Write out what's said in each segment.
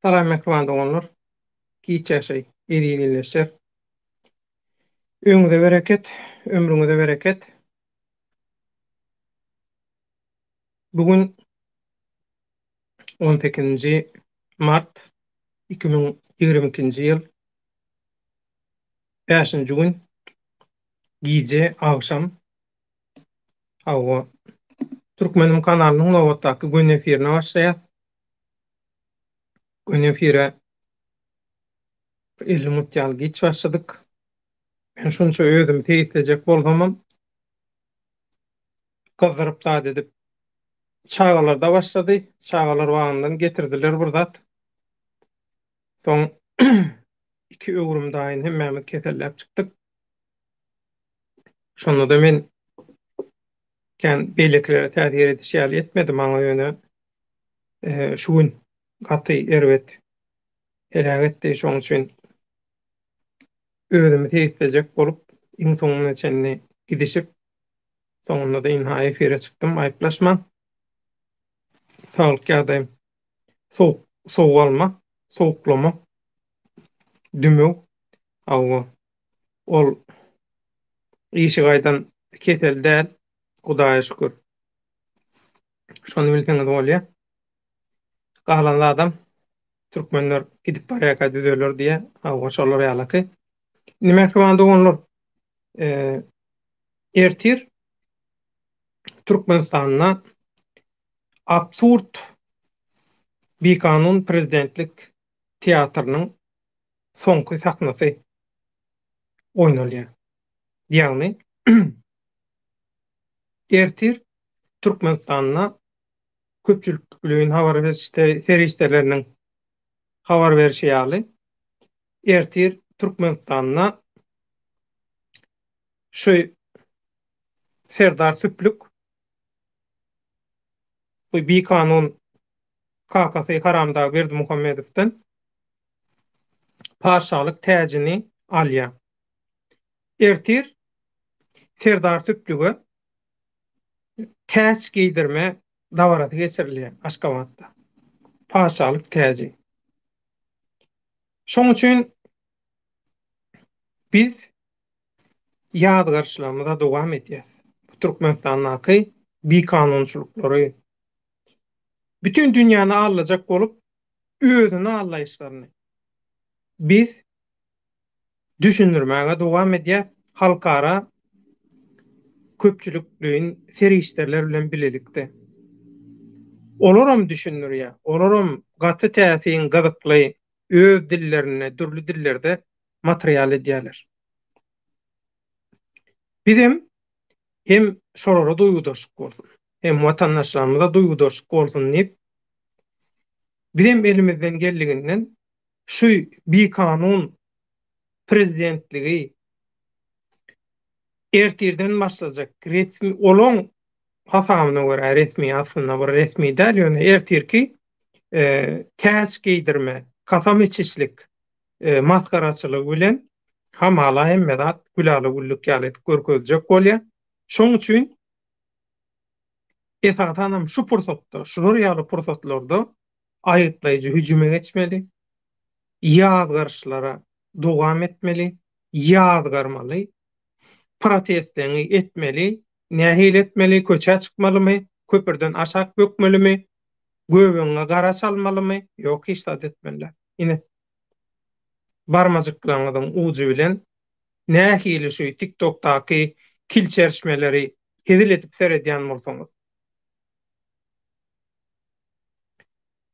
Salam mähriban doganlar. Giç ýaşaý, eziz ildeşler. Öňüňize bereket, ömrüňize bereket. Bu gün 18-nji mart 2022-nji ýyl. Bäşinji gün gije agşam hawa Türkmenim kanalynyň nobatdaky göni efirine başlaýas. Göni efire bir 50 minut ýaly giç başladyk. Men şunça özümi seýislejek bolsamam gyzdyryp zat edip çagalarda başlady. Çagalar bagyndan getirdiler bir zat. Soň iki öwrüm daýyn hemmämiz keselläp çykdyk. Şonda-da men kän beýlekilere täsir ediş ýaly etmedi maňa ýöne şu gün gaty erbet heläk etdi. Şonuň üçin özümi seýislejek bolup iň soňuna çenli gidişip soňunda-da ynha efire çykdym aýyplaşmaň. Saglyk ýagdaýym Sowuk, sowuk alma, sowuklama, dümew, hawa, ol işigaýdan kesel däl, Hudaýa şükür. Şony bilseňiz bolýa. Galan zadam türkmenler gidip barýarka düzeler diýýä, hawa, şolar ýalaky. Indi mähriban doganlar, ertir Türkmenistanda Absurd bikanun prezidentlik teatrynyň soňky sahnasy oýnalýar. Ýagny ertir Türkmenistanda köpçülikleýin habar beriş serişdeleriniň habar berşi ýaly, ertir Türkmenistanda şu Serdar Süplük Bu bikanun kakasy haramdag Berdimuhamedowdan patyşalyk täjini alýar. Ertir Serdar Süplüge täç geýdirme dabarasy geçirilýär Aşgabatda. Patyşalyk täji. Şoň üçin biz ýazgaryşlarymyza dowam edýäs. Bu Türkmenistandaky bikanunçylyklary, bütin dünýäni aldajak bolup özüni aldaýyşlaryny biz düşündirmäge dowam edýäs halkara köpçülikleýin serişdeler bilen bilelikde. Olaram düşündirýär, olaram gaty täsin, gyzykly öz dillerinde, dürli dillerde material edýärler. Bizem hem şolara duýgudaşlyk bolsun, hem watandaşlarymyza duýgudaşlyk bolsun diýip, bizem elimizden geldiginden şu bikanun prezidentligi ertirden başlajak resmi olaň hasabyna görä resmi aslynda bir resmi däl ýöne ertirki täç geýdirme, kasam içişlik masgaraçylygy bilen hamala hemme zat gülala-güllük ýaly edip görkezjek bolýar. Şoň üçin esasanam şu pursatda, şular ýaly pursatlarda aýgytlaýjy hüjüme geçmeli, ýazgaryşlara dowam etmeli, ýazgarmaly, protestleňi etmeli, nähili etmeli, köçä çykmalymy, köpürden aşak bökmelimi, göbegiňe gara çalmalymy, ýok hiç zat etmeli däl. Ine, barmajyklaryňyzyň ujy bilen nähili şu TikTokdaky kilçerişmeleri hezil edip seredýän bolsaňyz,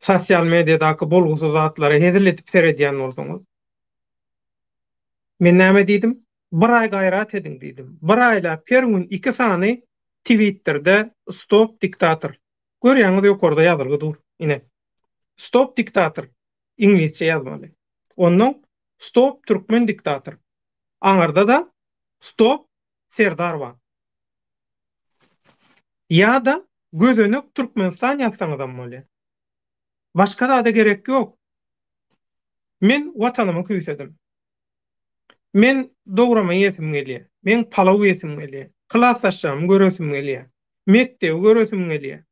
sosial mediadaky bolgusyz zatlara hezil edip seredýän bolsaňyz, men näme diýdim? Bir aý gaýrat ediň diýdim. Bir aýlap her gün iki sany Twitterde stop diktator. Görýäňiz ýokarda ýazylgy dur. Ine. Stop diktator. Iňlisçe ýazmaly. Onnoň Stop türkmen diktator. Aňyrda-da Stop Serdar bar. Ýa-da gözenek Türkmenistan ýazsaňyzam bolýar. Başga zada gerek ýok. Men watanymy küýsedim. Men dograma iýesim gelýär. Meň palaw iýesim gelýär. Klasdaşlarymy göresim gelýär. Mekdebi göresim gelýär.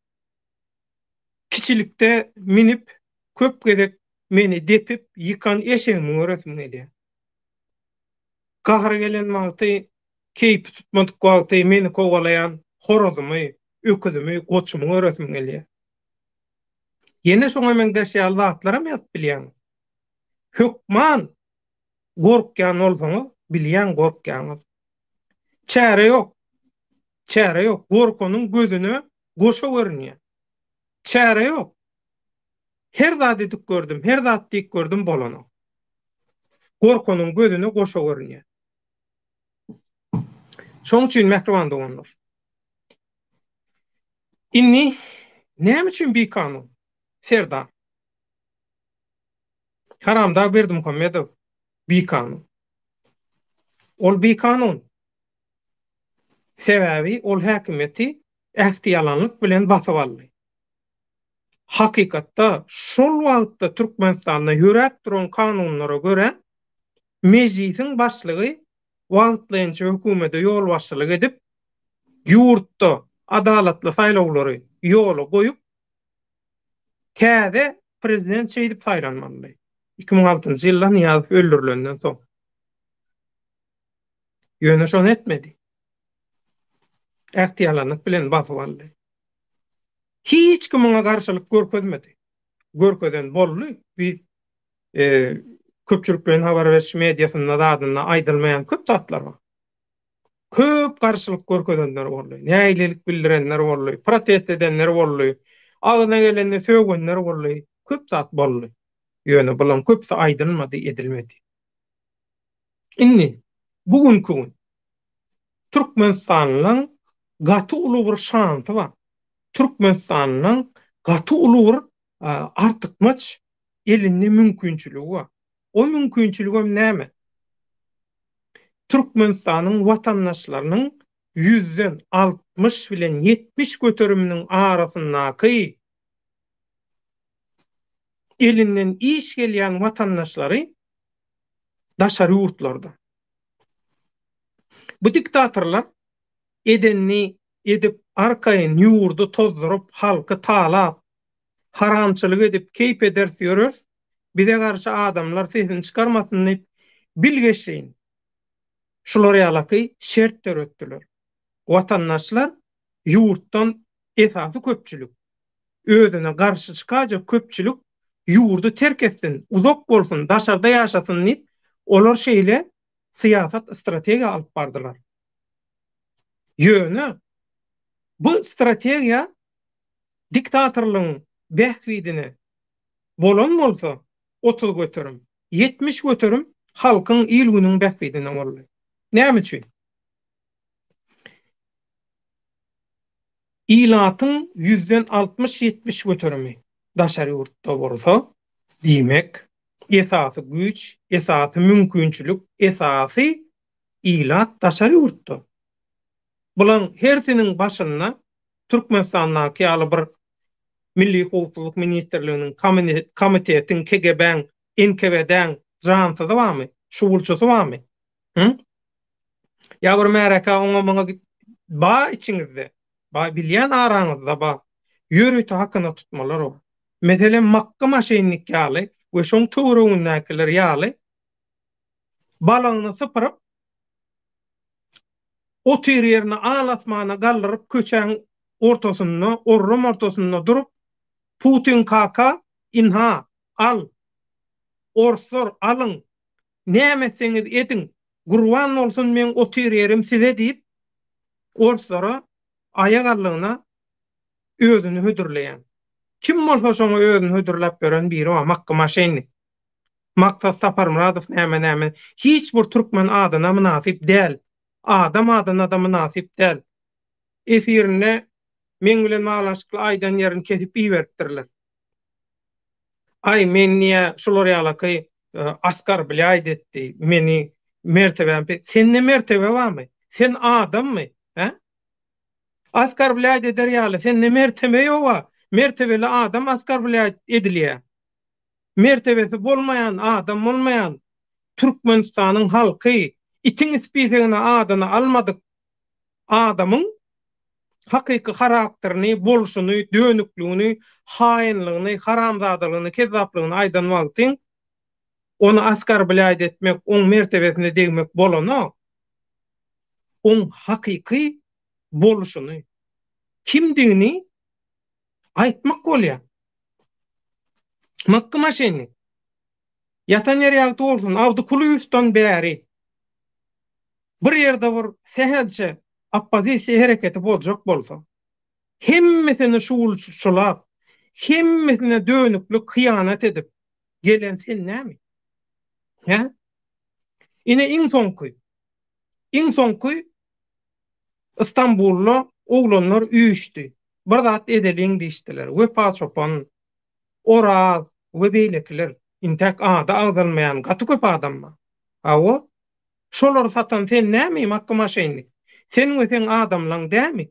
Kiçilikde minip köp gezek. meni depip ýykan eşegimi göresim gelýär. Gahary gelen wagty, keýpi tutmadyk wagty meni kowalaýan horazymy, öküzimi, goçumy göresim gelýär. Ýene şoňa meňzeş ýaly zatlaram ýazyp bilýäňiz. Hökman gorkýan bolsaňyz, bilýän gorkýaňyz. Çäre ýok. Çäre ýok. Gorkanyň gözüne goşa görünýär. Çäre ýok. Her zat edip gördüm, her zat diýip gördüm bolanok. Gorkanyň gözüne goşa görünýär. Şoň üçin mähriban doganlar. Indi näme üçin bikanun? Serdar. Haramdag Berdimuhamedow bikanun. Ol bikanun. Sebäbi ol häkimiýeti ähtiýalanlyk bilen basyp aldy. Hakykatda şol wagtda Türkmenistanda ýöräp duran kanunlara görä Mejlisiň başlygy wagtlaýynça hökümete ýolbaşçylyk edip, ýurtda adalatly saýlawlary ýola goýup, täze prezident şeýdip saýlanmalydy. 2006-njy ýylda Nyýazow öldürilenden soň. Ýöne şony etmedi. Ähtiýalanlyk bilen basyp aldy. Hiç kim muňa garşylyk görkezmedi. Görkezen boldy. Biz köpçülikleýin habar beriş mediasynda zadynda aýdylmaýan köp zatlar bar. Köp garşylyk görkezenler boldy. Nägilelik bildirenler boldy. Protest edenler boldy. Agzyna gelenini sögenler boldy. Köp zat boldy. Ýöne bularyň köpüsi aýdylmady, edilmedi. Indi bu günki gün Türkmenistanlylaryň gaty uly bir şansy bar. Türkmenistanlylaryň gaty uly bir artykmaç elinde mümkinçiligi bar. O mümkinçiligem näme? Türkmenistanyň watandaşlarynyň ýüzden 60 bilen 70 göteriminiň arasyndaky elinden iş gelýän watandaşlary daşary ýurtlarda. Bu diktatorlar edenini edip arkaýyn ýurdy tozduryp, halky talap, haramçylyk edip keýp ederis ýöreris, bize garşy adamlar sesini çykarmasyn diýip bilgeşleýin şular ýalaky şert döretdiler. Watandaşlar ýurtdan esasy köpçülik, özüne garşy çykajak köpçülik ýurdy terk etsin, uzak bolsun, daşarda ýaşasyn diýip olar şeýle syýasat strategiýa alyp bardylar. Ýöne bu strategiýa diktatorlygyň bähbidine bolan bolsa 30 göterim, 70% halkyň il-günüň bähbidine boldy. Näme üçin? Ilatyň ýüzden 60-70 göterimi daşary ýurtda bolsa, diýmek, esasy güýç, esasy mümkinçilik, esasy ilat daşary ýurtda. Bulaň hersiniň başynda Türkmenistandaky ýaly bir Milli howpsuzlyk ministrliginiň, komitetiň, KGB-iň, NKWD-iň jansyzy barmy? Şugulçysy barmy? Hı? Ýa bir märekä oňa muňa ba içiňizde, ba bilýän araňyzda ba. Ýörite hakyna tutmalar bar. Meselem Makgy maşennik ýaly we şoň töweregindäkiler ýaly balagyny sypyryp otyr ýerine al asmana galdyryp köçäň ortasynda, orram ortasynda durup Putin kaka ynha al orslar alyň näme etseňiz ediň gurban bolsun meň otyr ýerim size diýip orslara aýak aldygyna özüni hödürleýän. Kim bolsa şoňa özüni hödürläp ýören biri bar Makgy maşennik. Maksat Saparmyradow näme näme hiç bir türkmen adyna mynasyp däl. Adam adyna-da mynasyp däl. Efirinde meň bilen baglanyşykly aýdan ýerini kesip iberipdirler. Aý men niýe şular ýalaky oskorblýaýt etdi meni mertebäm sende mertebe barmy? Sen adammy? Hä? Oskorblýaýt eder ýaly sende mertebe ýoga. Mertebeli adam oskorblýaýt edilýär. Mertebesi bolmaýan adam bolmaýan Türkmenistanyň halky itiň spisegine adyny almadyk adamyň. Hakyky harakterini, bolşuny, dönükligini, haýynlygyny, haramzadalygyny, kezzaplygyny aýdan wagtyň ony oskorblýaýt etmek, oň mertebesine degmek bolanok. Oň hakyky bolşuny, kimdigini aýtmak bolýar. Makgy moşennik. Ýatan ýeri ýagty bolsun, Abdy Kulyýewden bäri bir ýerde bir sähelçe oppozisiýa hereketi boljak bolsa, hemmesini şuwulçylap, hemmesine dönüklik, hyýanat edip gelen sen näme? Hä? Ine iň soňky, iň soňky Istanbulda oglanlar üýşdi. Bir zat edeliň diýişdiler. Wepa çopan, Oraz we beýlekiler. Intäk ady agzalmaýan gaty köp adam bar. Hawa. Şolary satan sen nämi, makgy maşennik? Sen we seň adamlaň dämi?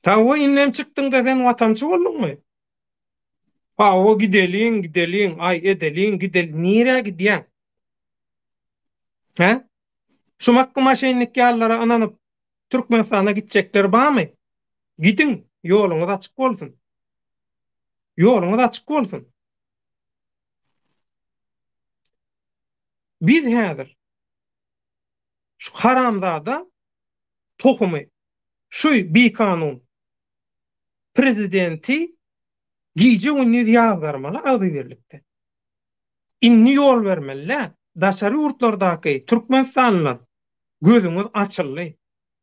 Hawa, indem çykdyňda sen watançy bolduňmy? Hawa, gideliň, gideliň, aý, edeliň, gideliň. Nirä gidýäň? Hä? Şu makgy maşennik ýalylara ynanyp, Türkmenistana gitjekler barmy? Gidiň, ýoluňyz açyk bolsun. Ýoluňyz açyk bolsun. Biz häzir şu haramzada tohumy, şu bikanun prezidenti gije-gündiz ýazgarmaly agzybirlikde. Indi ýol bermeli-dä. Daşary ýurtlardaky türkmenistanlylar gözüňiz açyldy.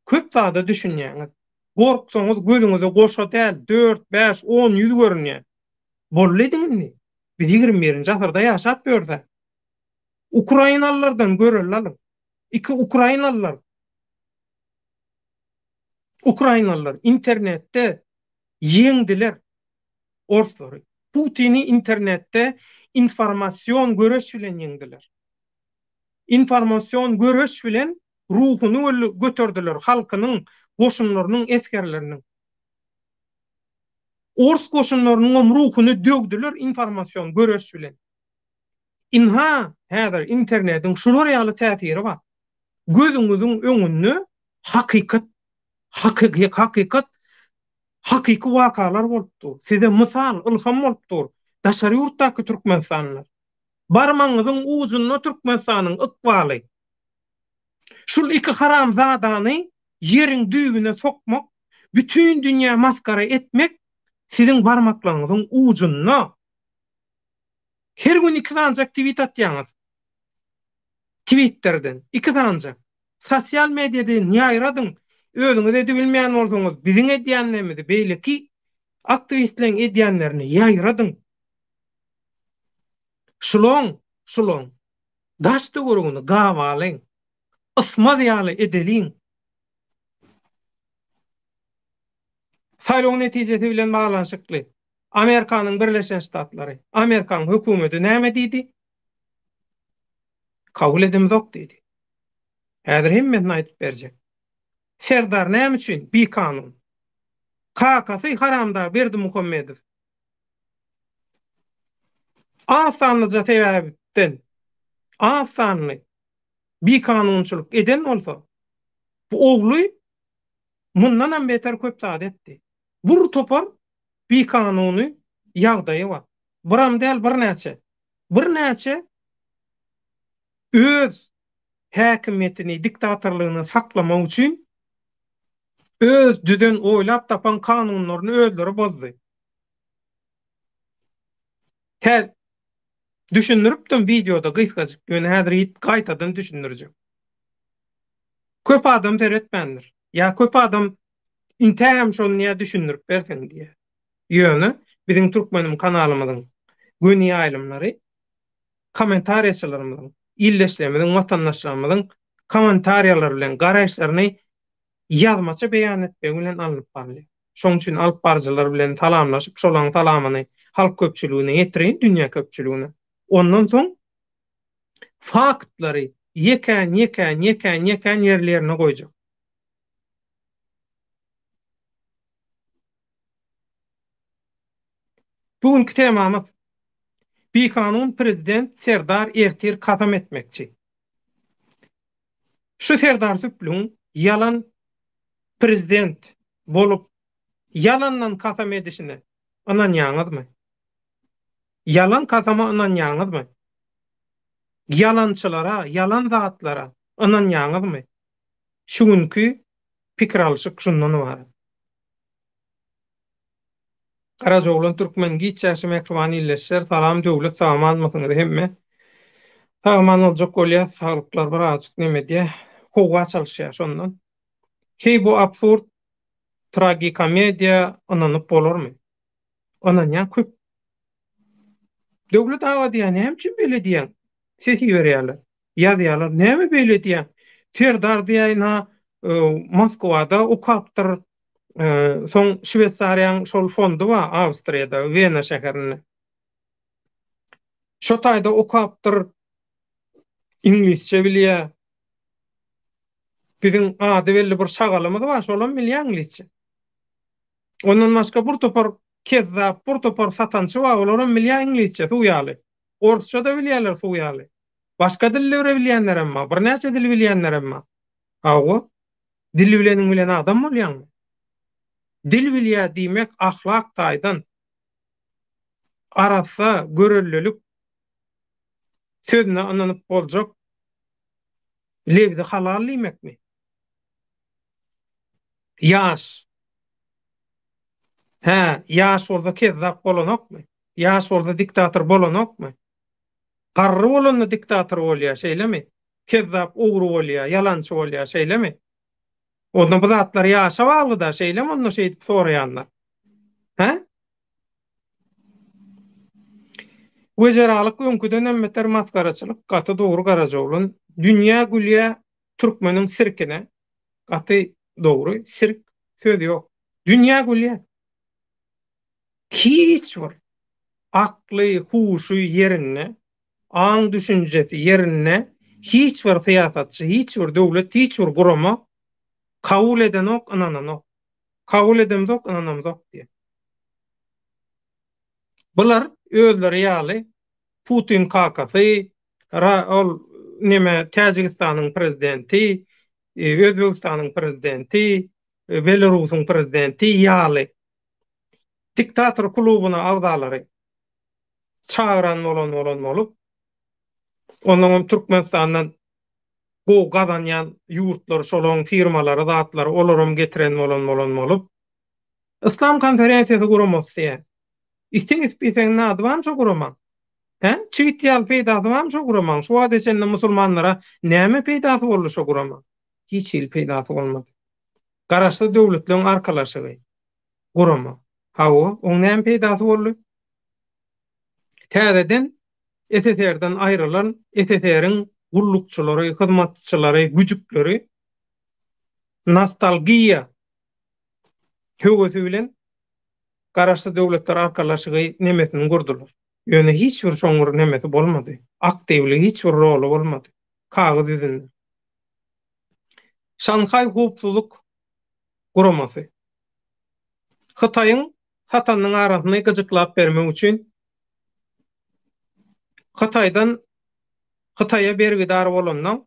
Köp zada düşünýäňiz. Gorksaňyz gözüňize goşa däl, dört, bäş, on, ýüz görünýär. Boldy ediň indi. Biz ýigrimi birinji asyrda ýaşap ýörüs-ä. Ukrainalylardan görelde alyň. Iki ukrainalylar Ukrainalylar internetde ýeňdiler orslary. Putini internetde informasion göreş bilen ýeňdiler. Informasion göreş bilen ruhuny göterdiler halkynyň, goşunlarynyň, esgerleriniň. Ors goşunlarynyňam ruhuny döwdüler informasion göreş bilen. Ynha, häzir internetiň şular ýaly täsiri bar. Gözüňiziň öňünde hakykat, hakyky hakykat, hakyky wakalar bolup dur. Size mysal, ylham bolup dur. Daşary ýurtdaky türkmenistanlylar. Barmagyňyzyň ujunda Türkmenistanyň ykbaly. Şul iki haramzadany ýeriň düýbüne sokmak, bütin dünýä masgara etmek siziň barmaklaryňyzyň ujunda. Her gün iki sanjak twit atýaňyz. Twitterden iki sanjak. Sosial mediada ýaýradyň. Özüňiz edibilmeýän bolsaňyz, biziň edýänlerimizi, beýleki aktiwistleň edýänlerini ýaýradyň. Şulaň, şulaň daş-töweregini gabalyň. Ysmaz ýaly edeliň. Saýlaw netijesi bilen baglanyşykly Amerikanyň Birleşen Ştatlary, Amerikanyň hökümeti näme diýdi? Kabul edemzok diýdi. Häzir hemmesini aýdyp berjek. Serdar näme üçin bikanun? Kakasy haramdag Berdimuhamedow az sanlyja sebäpden az sanly bikanunçylyk eden bolsa, bu ogly mundanam beter köp zat etdi. Bir topar bikanuny ýagdaýy bar. Biram däl birnäçe. Birnäçe öz häkimiýetini, diktatorlygyny saklamak üçin öz düzen, oýlap tapan kanunlaryny özleri bozdy. Tä düşündiripdim wideoda gysgajyk, ýöne häzir gaýtadan düşündirjek. Köp adam seretmändir. Ýa köp adam intägem şony niýe düşündirip berseň diýýär. Ýöne biziň Türkmenim kanalymyzyň göni ýaýlymlary kommentariýaçylarymyzyň, ildeşlerimiziň, watandaşlarymyzyň kommentariýalary bilen garaýyşlaryny ýazmaça beýan etmegi bilen alnyp barylýar. Şonuň üçin alyp baryjylar bilen salamlaşyp, şolaryň salamyny halk köpçüligine ýetireýin, dünýä köpçüligine. Ondan soň faktlary ýekän-ýekän, ýekän-ýekän ýerli-ýerine goýjak. Bu günki temamyz, Bikanun prezident Serdar ertir kasam etmekçi. Şu Serdar Süplügiň ýalan. Prezident bolup ýalandan kasam edişine ynanýaňyzmy? Ýalan kasama ynanýaňyzmy? Ýalançylara, ýalan zatlara ynanýaňyzmy? Şu günki pikir alşyk şundan ybarat. Garajaoglan Türkmen giç ýaşy mähriban ildeşler salam Döwlet sagamanmysyňyz hemme sagaman boljak bolýas saglyklar birazjyk neme edýä howa çalyşýa şondan heý bu absurd tragikomediýa ynanyp bolarmy ynanýan köp Döwlet aga diýýä näme üçin beýle diýýäň ses iberýärler ýazýarlar näme beýle diýýäň Serdar diýýä ynha Moskwada okapdyr soň Şweýsariýaň şol fondy bar Awstriýada Wena şäherinde şo taýda okapdyr iňlisçe bilýä biziň ady belli bir şagalymyz bar şolam bilýä iňlisçe Ondan başga bir topar kezzap, bir topar satançy bar, olaram bilýär iňlisçe suw ýaly. Orsça-da bilýärler suw ýaly. Başga dilleri bilýänlerem bar, birnäçe dil bilýänlerem bar. Hawa, dil bileniň bilen adam bolýaňmy? Dil bilýär diýmek ahlak taýdan arassa, görellilik, sözüne ynanyp boljak, lebzi halal diýmekmi? Ýaş. Hä, ýaş bolsa kezzap bolanokmy? Ýaş bolsa diktator bolanokmy? Garry bolanda diktator bolýar, şeýlemi? Kezzap ogry bolýar, ýalançy bolýar, şeýlemi? Onda bu zatlar ýaşa bagly-da, şeýlemi onda şeýdip soraýanlar? Hä? Wejeralyk öňküdenem beter masgaraçylyk, gaty dogry Garajaoglan. Dünýä gülýä türkmeniň sirkine. Gaty dogry, sirk söz ýok. Dünýä gülýär. Hiç bir akly, huşy ýerinde, aň düşünjesi ýerinde hiç bir syýasatçy, hiç bir döwlet, hiç bir gurama kabul edenok, ynananok. Kabul edemzok, ynanamzok diýýär. Bular özleri ýaly Putin kakasy, ol neme Täjigistanyň prezidenti, Özbegistanyň prezidenti, Belarusyň prezidenti ýaly diktator klubyna agzalary çagyran bolan bolan bolup, onnoňam Türkmenistandan gowy gazanýan ýurtlar şolaň firmalary zatlary olaram getiren bolan bolan bolup, Yslam konferensiýasy guramasy diýýär. Itiň ispiseginde ady barmy şo guramaň? Hä? Çigit ýaly peýdasy barmy şo guramaň? Şu wagta çenli musulmanlara näme peýdasy boldy şo guramaň? Hiç hili peýdasy bolmady. Garaşsyz Döwletleriň Arkalaşygy gurama. Hawa, oň näme peýdasy boldy? Täzeden SSR-den aýrylan SSR-iň gullukçylary, hyzmatçylary, güjükleri nostalgiýa höwesi bilen Garaşsyz Döwletler Arkalaşygy nemesini gurdular. Ýöne hiç bir şoň bir nemesi bolmady. Aktiwli hiç bir roly bolmady. Kagyz ýüzünde. Şanhaý Howpsuzlyk Guramasy. Hytaýyň satanynyň arasyny gyjyklap bermek üçin Hytaýdan Hytaýa bergidar bolandan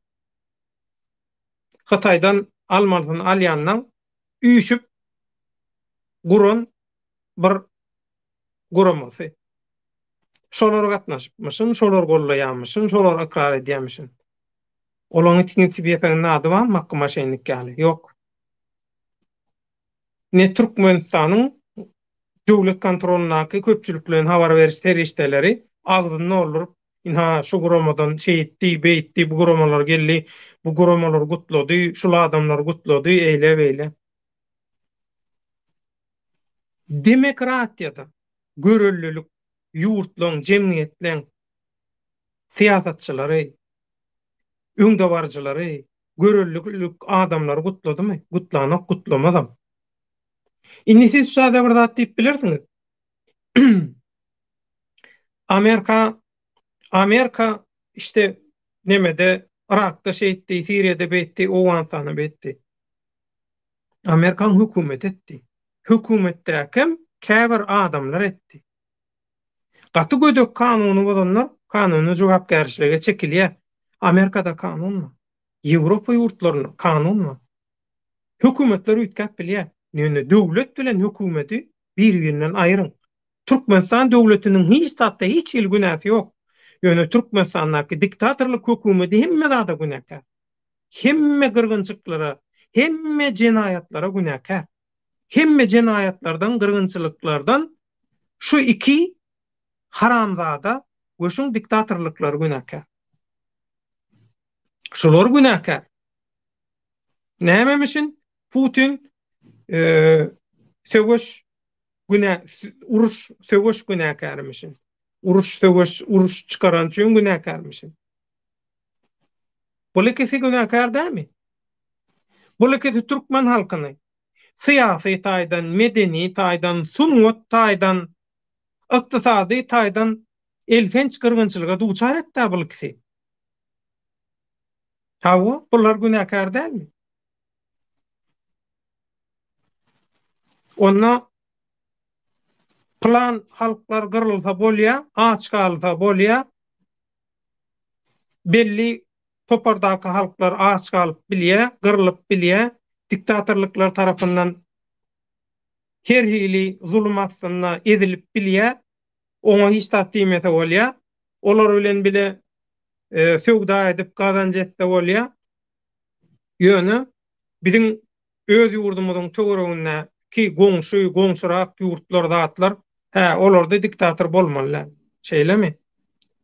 Hytaýdan almalysyny alýandan üýşüp guran bir guramasy. Şolar gatnaşypmyşyn, şolar gollaýarmyşyn, şolar ykrar edýärmişin. Olaň itiň iti ady barmy Makgy maşennik ýaly? Ýok. Ne Türkmenistanyň döwlet kontrolyndaky köpçülikleýin habar beriş serişdeleri agzyny dolduryp, ynha şu guramadan şeýtdi, beýtdi, bu guramalar geldi, bu guramalar gutlady, şul adamlar gutlady, eýle-beýle. Demokratiýada görelilik ýurtlaň, jemgyýetleň syýasatçylary, öňdebaryjylary, görelilik adamlary gutladymy? Gutlanok, gutlamazam. Indi siz şada bir zat diýip bilersiňiz. Amerika Amerika işte nemede Yrakda şeýtdi, Siriýada beýtdi, Owganystanda beýtdi. Amerikan hökümeti etdi. Hökümetdäkem käbir adamlar etdi. Gaty gödek kanuny bozanlar kanuny jogapkärçilige çekilýär. Amerikada kanun bar. Ýewropa ýurtlarynda kanun bar. Hökümetler üýtgäp bilýär. Ýöne döwlet bilen hökümeti bir-birinden aýyryň. Türkmenistan döwletiniň hiç zatda hiç hili günäsi ýok. Ýöne Türkmenistandaky diktatorlyk hökümeti hemme zada günäkär. Hemme gyrgynçyklara, hemme jenaýatlara günäkär. Hemme jenaýatlardan, gyrgynçylyklardan şu iki haramzada we şuň diktatorlyklary günäkär. Şular günäkär. Nämemişin? Putin söweş günä uruş söweş günäkärmişin. Uruş söweş uruş çykaran üçin günäkärmişin. Bul ikisi günäkär dälmi? Bul ikisi türkmen halkyny syýasy taýdan, medeni taýdan, sungat taýdan, ykdysady taýdan elhenç gyrgynçylyga duçar etdä bul ikisi. Hawa, bular günäkär dälmi? Onda pylan halklar gyrylsa bolýa, aç galsa bolýa, belli topardaky halklar aç galyp bilýä, gyrlyp bilýä, diktatorlyklar tarapyndan her hili zulum astynda ezilip bilýä, oňa hiç zat diýmese bolýa, olar bilen bile söwda edip gazanç etse bolýa. Ýöne biziň öz ýurdumyzyň töweregindäki goňşy, goňşurak ýurtlar zatlar, hä, olarda diktator bolmaly däl. Şeýlemi?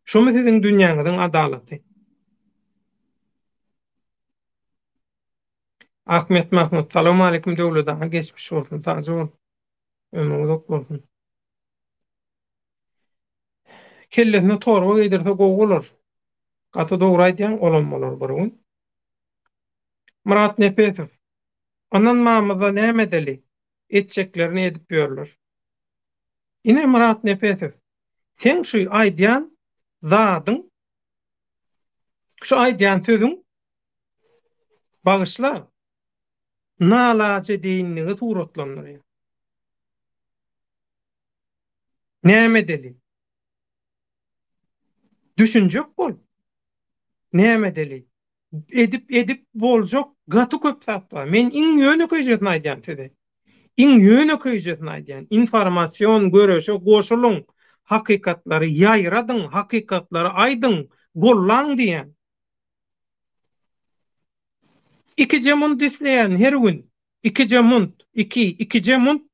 Şumy siziň dünýäňiziň adalaty? Ahmet Mahmut, Salowmaleýkim Döwlet aga geçmiş bolsun, sagja bol. Ömrüň uzak bolsun. Kellesine torba geýdirse gowy bolar. Gaty dogry aýdýaň, olam bolar bir gün. Myrat Nepesow, Ynanmamyzda näme edeli, etjeklerini edip ýörler. Ine Myrat Nepesow, seň şu aýdýan zadyň, şu aýdýan sözüň, bagyşla, nalajedeýinligi suratlandyrýar. Näme edeli? Düşünjek bol. Näme edeli? Edip edip boljak gaty köp zat bar. Men iň ýönekeýjesini aýdýan size. Iň ýönekeýjesini aýdýan. Informasion göreşe goşulyň, hakykatlary ýaýradyň, hakykatlary aýdyň, gollaň diýýän. Ikije munt isleýän her gün. Ikije munt, iki, ikije munt.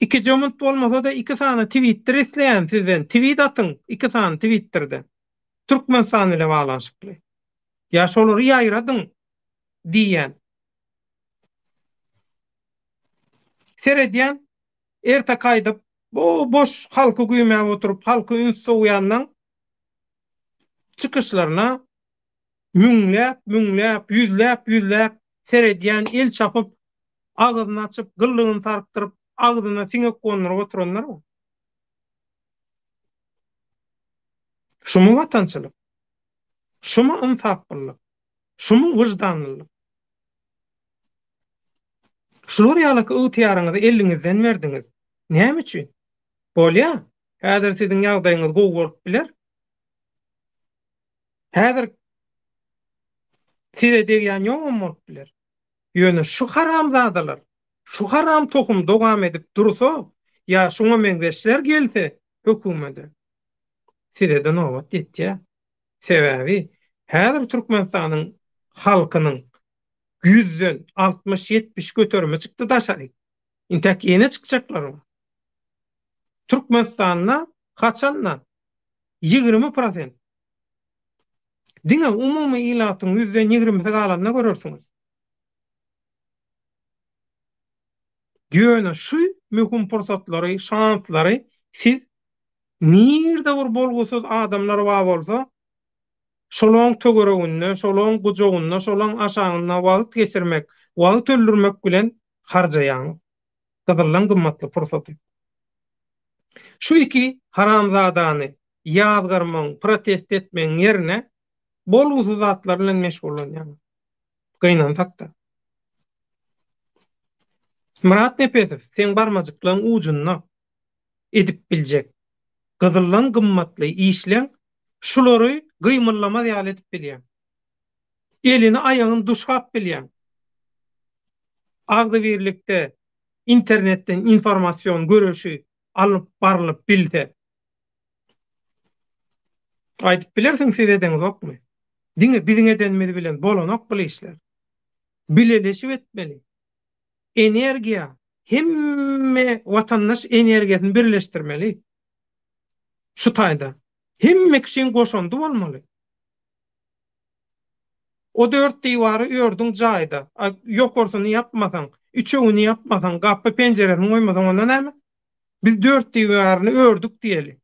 Ikije munt bolmasa-da iki sany twittir isleýän sizden. Twit atyň, iki sany twittirde. Türkmenistan bile baglanyşykly. Ýa şolary ýaýradyň diýýän. Seredýän, erteki aýdyp, bu boş halky güýmäp oturyp, halky üns sowýanlaň çykyşlaryna müňläp, müňläp, ýüzläp, ýüzläp seredýän, el çapyp, agzyny açyp, gyllygyny sarkdyryp, agzyna siňek gonduryp oturanlar bar. Şumy watançylyk? Şumy ynsaplylyk? Şumy wyždanlylyk? Şular ýalyky ygtyýaryňyzy eliňizden berdiňiz. Näme üçin? Bolýa, häzir siziň ýagdaýyňyz gowy bolup biler. Häzir size degýän ýogam bolup biler. Ýöne şu haramzadalar, şu haram tohum dowam edip dursa ýa şuňa meňzeşler gelse hökümede, size-de nobat ýetýär. Sebäbi häzir Türkmenistanyň halkynyň ýüzden 60-70 göterimi çykdy daşary. Intäk ýene çykjaklar bar. Türkmenistanda haçanda 20 prosent diňe umumy ilatyň ýüzden ýigrimisi galanda görersiňiz. Ýöne şu möhüm pursatlary, şanslary siz nirde bir bolgusyz adamlar bar bolsa, şolaň töwereginde, şolaň gujagynda, şolaň aşagynda wagt geçirmek, wagt öldürmek bilen harjaýaňyz. Gyzyldan gymmatly pursaty. Şu iki haramzadany ýazgarmagyň, protest etmegiň ýerine bolgusyz zatlar bilen meşgullanýaňyz. Gynansak-da. Myrat Nepesow, seň barmajyklaň ujunda edip biljek gyzyldan gymmatly işleň şulary gymyllamaz ýaly edip bilýäň. Elini aýagyny duşap bilýäň. Agzybirlikde internetden informasion göreşi alnyp barlyp bilse. Aýdyp bilersiň siz edeňizokmy? Diňe biziň edenimiz bilen bolanok bul işler. Bileleşip etmeli. Energiýa, hemme watandaş energiýasyny birleşdirmeli. Şu taýda. Hemme kişiň goşandy bolmaly. O dört diwary ördüň jaýda. A ýokarsyny ýapmasaň, üçegini ýapmasaň, gapy penjiresini goýmasaň onda näme? Biz dört diwaryny ördük diýeli.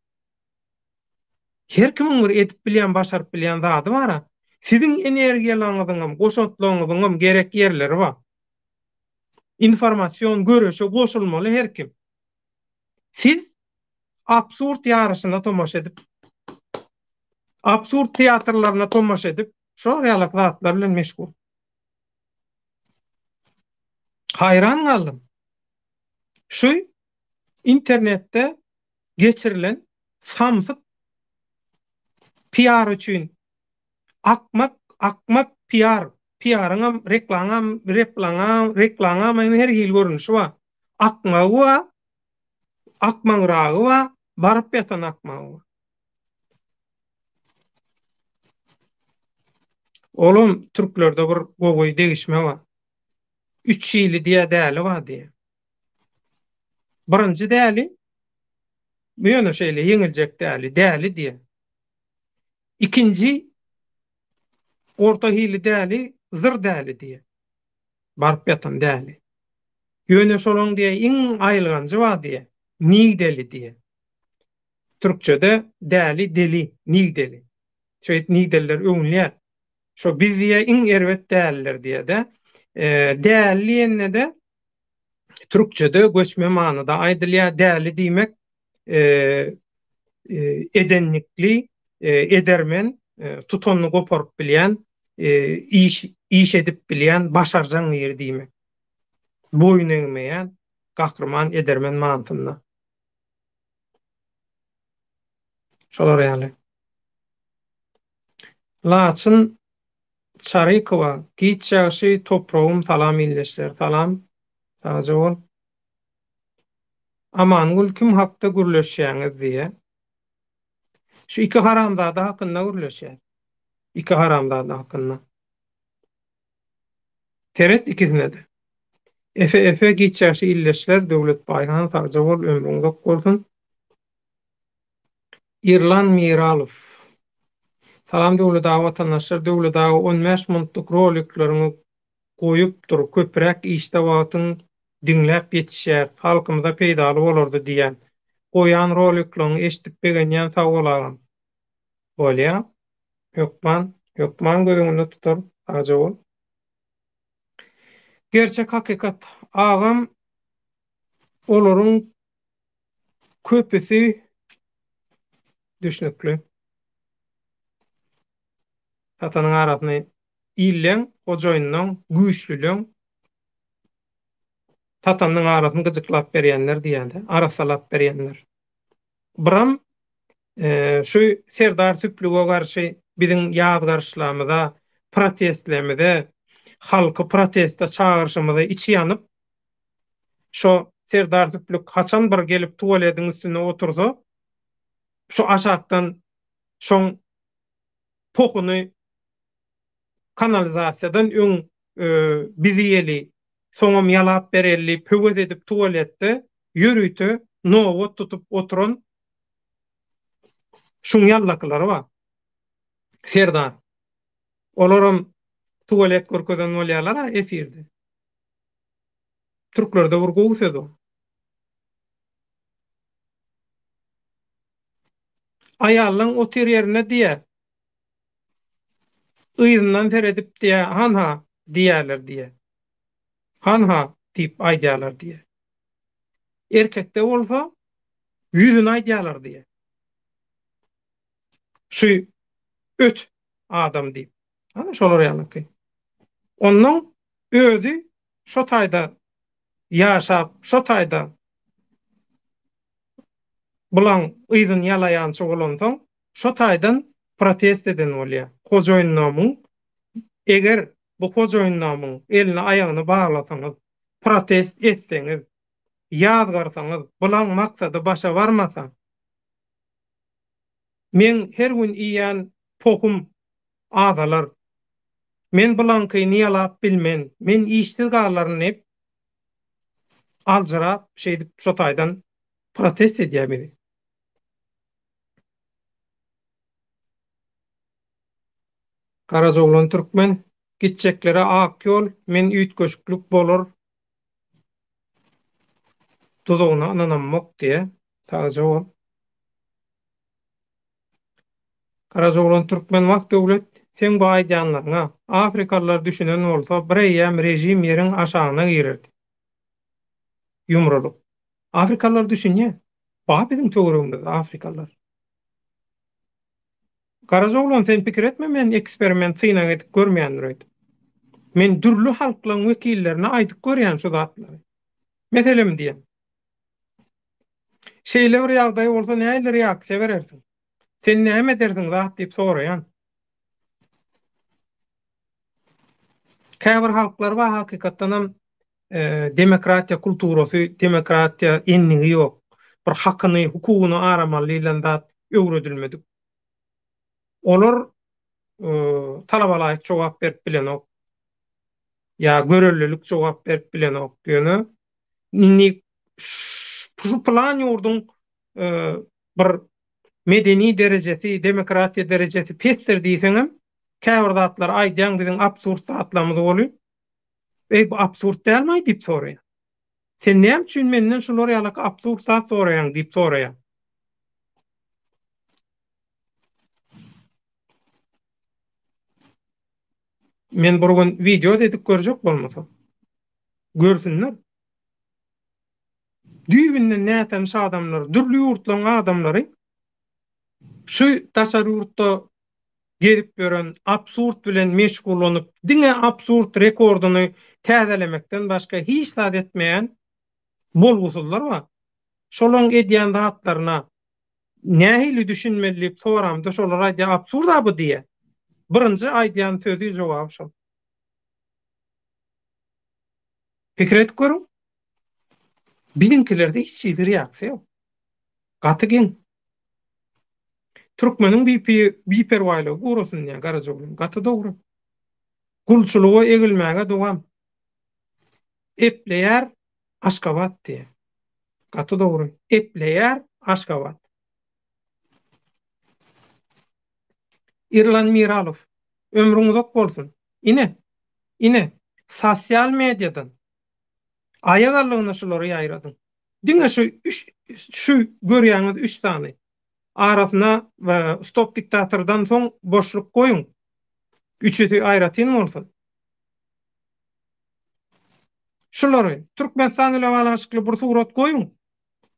Her kimiň bir edip bilýän, başaryp bilýän zady bar-a. Siziň energiýalaryňyzyňam, goşantlaryňyzyňam gerek ýerleri bar. Informasion göreşe goşulmaly her kim. Siz absurd ýaryşyna tomaşa edip, absurd teatrlaryna tomaşa edip, şolar ýalak zatlar bilen meşgul. Haýran galdym. Şu internetde geçirilen samsyk PR üçin akmak akmak PR PR-yňam reklaňam replaňam reklaňam her hili görnüşi bar. Akmagy bar, akmagyragy bar, baryp ýatan akmagy bar. Olam türklerde bir gowy degişme bar. Üç hili diýä däli bar diýä. Birinji däli, bu ýöne şeýle ýeňiljek däli, däli diýä. Ikinji orta hili däli, zyr däli diýä. Baryp ýatan däli. Ýöne şolaň diýä iň aýylganjy bar diýä, nigdeli diýä. Türkçede däli, deli, nigdeli. Şeýdip nigdeliler öwünýär. Şo biz diýä iň erbet däliler diýä-de. Däli diýende-de türkçede göçme manyda aýdylýar. Däli diýmek edenlikli, edermen, tutanyny goparyp bilýän, iş iş edip bilýän, başarjaň biri diýmek. Boýun egmeýän, gahryman, edermen manysynda. Şolar ýaly. Laçyn Çarykowa, Giç ýagşy topragym salam ildeşler salam sagja bol. Amangül kim hakda gürleşýäňiz diýä. Şu iki haramzada hakynda gürleşýäs. Iki haramzada hakynda. Seret ikisinede. Efe Efe giç ýagşy ildeşler Döwlet Baýhan sagja bol ömrüň uzak bolsun. Irlan Miralow. Salam Döwlet aga watandaşlar Döwlet aga 15 minutlyk rolikleriňi goýup dur köpräk işde wagtyň diňläp ýetişýäs halkymyza peýdaly bolardy diýýän goýan roliklaňy eşdip begenýän sag bol agam. Bolýa hökman hökman göz öňünde tutarys sagja bol. Gerçek hakykat agam olaryň köpüsi düşnükli. Satanyň arasyny illeň, hojaýynlaň, güýçlüleň satanyň arasyny gyjyklap berýänler diýýände, arassalap berýänler. Biram şu Serdar Süplüge garşy biziň ýazgaryşlarymyza, protestlerimize, halky proteste çagyryşymyza içi ýanyp, şo Serdar Süplük haçan bir gelip tualediň üstünde otursa, şu aşakdan şoň pohuny kanalizasiýadan öň biz iýeli, soňam ýalap bereli diýip höwes edip tualetde ýörite nobat tutup oturan şuň ýallakylary bar. Serdar. Olaram tualet görkezen bolýarlar-a efirde. Türklerde bir gowy söz bar. Aýallaň otyr ýerinde diýýär. Yzyndan seredip diýýär, hanha diýýärler diýýär. Hanha diýip aýdýarlar diýýär. Erkekde bolsa ýüzüne aýdýarlar diýýär. Şu öt adam diýip. Ana şolar ýalyky. Onnoň özi şo taýda ýaşap, şo taýda bulaň yzyny ýalaýançy bolansoň, şo taýdan protest eden bolýar. Hojaýynnamyň, eger bu hojaýynnamyň elini aýagyny baglasaňyz, protest etseňiz, ýazgarsaňyz, bulaň maksady başa barmasa, meň her gün iýýän pohum azalar, men bulaňkyny ýalap bilmen, men işsiz galaryn diýip, aljyrap, şeýdip şo taýdan protest edýär bizi. Garajaoglan Türkmen, Gitjeklere ak ýol, men üýtgeşiklik bolar duzagyna ynanammok diýýä. Sagja bol. Garajaoglan Türkmen Wah Döwlet, seň bu aýdýanlaryňa afrikalylar düşünen bolsa bireýýäm režim ýeriň aşagyna girerdi. Ýumrulyp. Afrikalylar düşünýä. Bar biziň töweregimizde afrikalylar. Garajaoglan sen pikir etme men eksperiment synag edip görmeýändir öýdüp. Men dürli halklaryň wekillerine aýdyp görýän şu zatlary. Meselem diýen. Şeýle bir ýagdaý bolsa nähili reaksiýa berersiň? Sen näme edersiň zat diýip soraýan. Käbir halklar bar hakykatdanam demokratiýa kulturasy, demokratiýa endigi ýok. Bir hakyny, hukugyny aramaly diýlen zat öwredilmedik. Olar talabalaýyk jogap berip bilenok. Ýa görellilik jogap berip bilenok. Ýöne indi şu pylan ýurduň bir medeni derejesi, demokratiýa derejesi pesdir diýseňem, käbir zatlary aýdýaň biziň absurd zatlarymyz bolýar. Eý bu absurd dälmaý diýip soraýar. Sen näme üçin menden şular ýalaky absurd zat soraýaň diýip soraýar. Men bir gün wideo edip görjek bolmasa. Görsünler. Düýbünden nätanyş adamlar, dürli ýurtlaryň adamlary şu daşary ýurtda gezip ýören, absurd bilen meşgullanyp, diňe absurd rekordyny täzelemekden başga hiç zat etmeýän bolgusyzlar bar. Şolaryň edýän zatlaryna nähili düşünmeli diýip soramda şolar aýdýar absurd-a bu diýýär. Birinji aýdýan sözi jogaby şol. Pikir edip görüň. Biziňkilerde hiç hili reaksiýa ýok. Gaty geň. Türkmeniň biperwaýlygy gurasyn diýýär Garajaoglan. Gaty dogry. Gulçulyga egilmäge dowam. Epleýär Aşgabat diýýär. Gaty dogry. Epleýär Aşgabat. Irlan Miralow, ömrüň uzak bolsun. Ine, ine, sosial mediadan aýagallygyna şulary ýaýradyň. Diňe şu üç, şu görýäňiz üç sany. Arasyna stop diktatordan soň boşluk goýuň. Üçüsi aýratyn bolsun. Şulary Türkmenistan bilen baglanyşykly bir surat goýuň.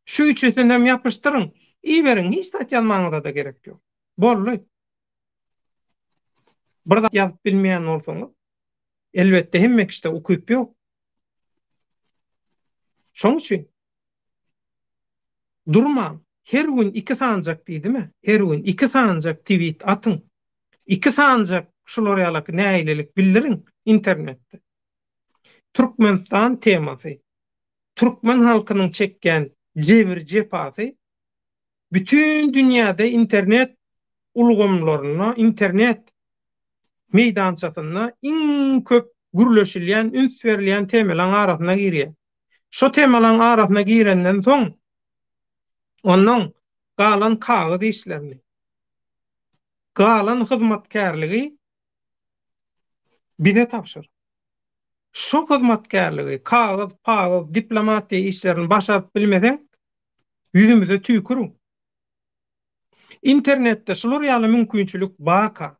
Şu üçüsinem ýapyşdyryň. Iberiň, hiç zat ýazmagyňyza-da gerek ýok. Boldy. Bir zat ýazyp bilmeýän bolsaňyz, elbetde hemme kişide ukyp ýok. Şoň üçin durmaň. Her gün iki sanjak diýdim-ä, her gün iki sanjak tweet atyň. Iki sanjak şular ýalaky nägilelik bildiriň internetde. Türkmenistan temasy, türkmen halkynyň çekýän jebir-jepasy bütin dünýäde internet ulgamlarynda, internet meýdançasynda iň köp gürleşilýän, üns berilýän temalaryň arasyna girýär. Şo temalaryň arasyna girenden soň, ondan galan kagyz işlerini, galan hyzmatkärligi bize tabşyr. Şo hyzmatkärligi, kagyz, pagyz, diplomatiýa işlerini başaryp bilmeseň, ýüzümize tüýküriň. Internetde şular ýaly mümkinçilik barka,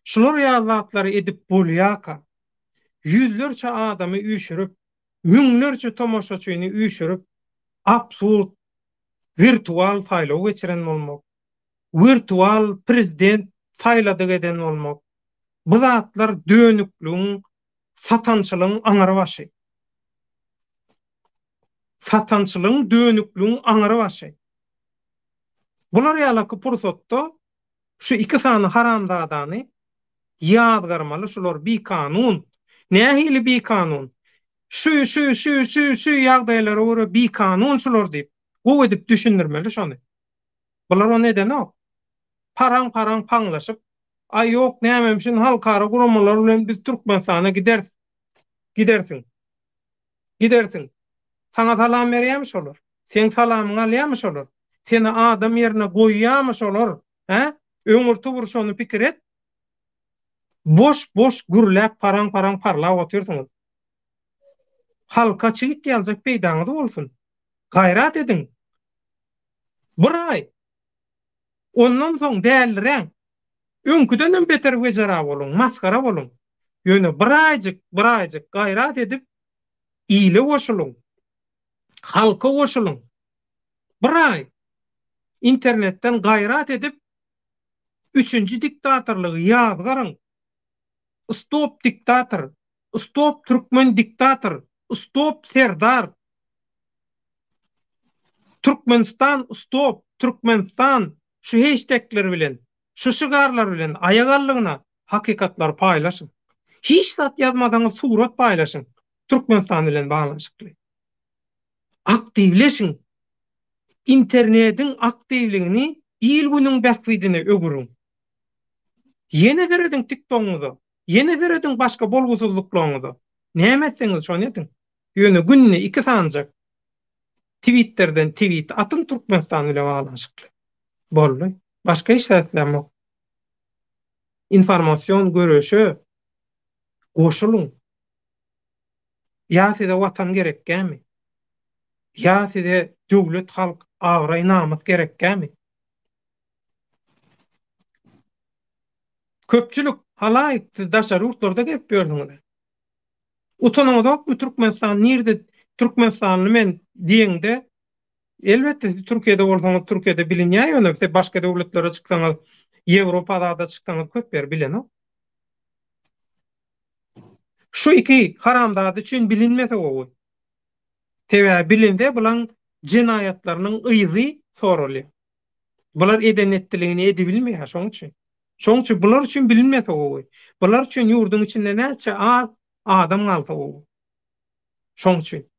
şular ýaly zatlary edip bolýarka, ýüzlerçe adamy üýşürip, müňlerçe tomaşaçyny üýşürip, absurd wirtual saýlaw geçiren bolmak, wirtual prezident saýladyk eden bolmak, bu zatlar dönükligiň, satançylygyň aňry başy. Satançylygyň, dönükligiň aňry başy. Bular ýalaky pursatda şu iki sany haramzadany ýazgarmaly şular bikanun. Nähili bikanun? Şu, şu, şu, şu, şu ýagdaýlara görä bikanun şular diýip, gowy edip düşündirmeli şony. Bular ony edenok. Paraň-paraň paňlaşyp, aý ýok nämemşin halkara guramalar bilen biz Türkmenistana gideris. Gidersiň. Gidersiň. Saňa salam berýärmi şolar? Seň salamyňy alýarmy şolar? Seni adam ýerine goýýarmy şolar? Hä? Öňürti bir şony pikir et. Boş boş gürläp paraň paraň parlap otyrsyňyz. Halka çigit ýaljak peýdaňyz bolsun. Gaýrat ediň. Bir aý. Ondan soň däliräň. Öňküdenem beter wejera boluň, masgara boluň. Ýöne bir aýjyk, bir aýjyk gaýrat edip ile goşulyň. Halka goşulyň. Bir aý. Internetden gaýrat edip Üçünji diktatorlygy ýazgaryň! Stop diktator! Stop türkmen diktator! Stop serdar! Türkmenistan stop! Türkmenistan! Şu heşdekler bilen, şu şygarlar bilen aýak aldygyna hakykatlary paýlaşyň. Hiç zat ýazmasaňyz surat paýlaşyň Türkmenistan bilen baglanyşykly. Aktiwleşiň! Internediň aktiwligini il-günüň bähbidine öwüriň. Ýene serediň TikTogyňyza, ýene serediň başga bolgusyzlyklaryňyza. Näme etseňiz şony ediň. Ýöne günde iki sanyjak Twitterden tweet atyň Türkmenistan bilen baglanyşykly. Boldy. Başga hiç zat islämok. Informasion göreşe goşulyň. Ýa size watan gerekgämi? Ýa size döwlet halk abraý namys gerekgämi? Köpçülik halaýyk siz daşary ýurtlarda gezip ýörsüňiz. Utanaňyzokmy Türkmenistan nirde Türkmenistanly men diýeňde elbetde siz Türkiýede bolsaňyz Türkiýede bilinýär ýöne siz başga döwletlere çyksaňyz Ýewropa zada çyksaňyz köp ýer bilenok. Şu iki haramzada üçin bilinmese gowy. Sebäbi bilinse bulaň jenaýatlarynyň yzy soralýar. Bular eden etdiligini edibilmeýär şoň üçin. Şoň üçin bular üçin bilinmese gowy. Bular üçin ýurduň içinde näçe az adam galsa gowy. Şoň üçin.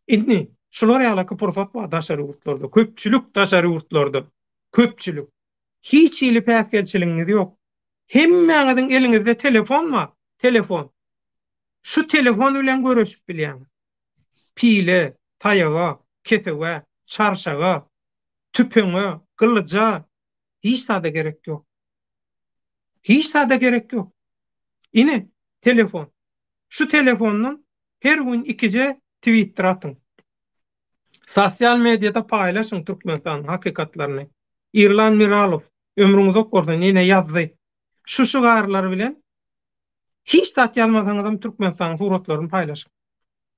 Indi şular ýalaky pursat bar daşary ýurtlarda. Köpçülik daşary ýurtlarda. Köpçülik. Hiç hili päsgelçiligiňiz ýok. Hemmäňiziň eliňizde telefon bar, telefon. Şu telefon bilen göreşip bilýäňiz. Pile, taýaga, kesewä, çarşaga, tüpeňe, gylyja hiç zada gerek ýok. Hiç zada gerek ýok. Ine, telefon. Şu telefondan her gün ikije twittir atyň. Sosial mediada paýlaşyň Türkmenistanyň hakykatlaryny. Irlan Miralow, ömrüň uzak bolsun, ine ýazdy. Şu şygarlar bilen hiç zat ýazmasaňyzam Türkmenistanyň suratlaryny paýlaşyň.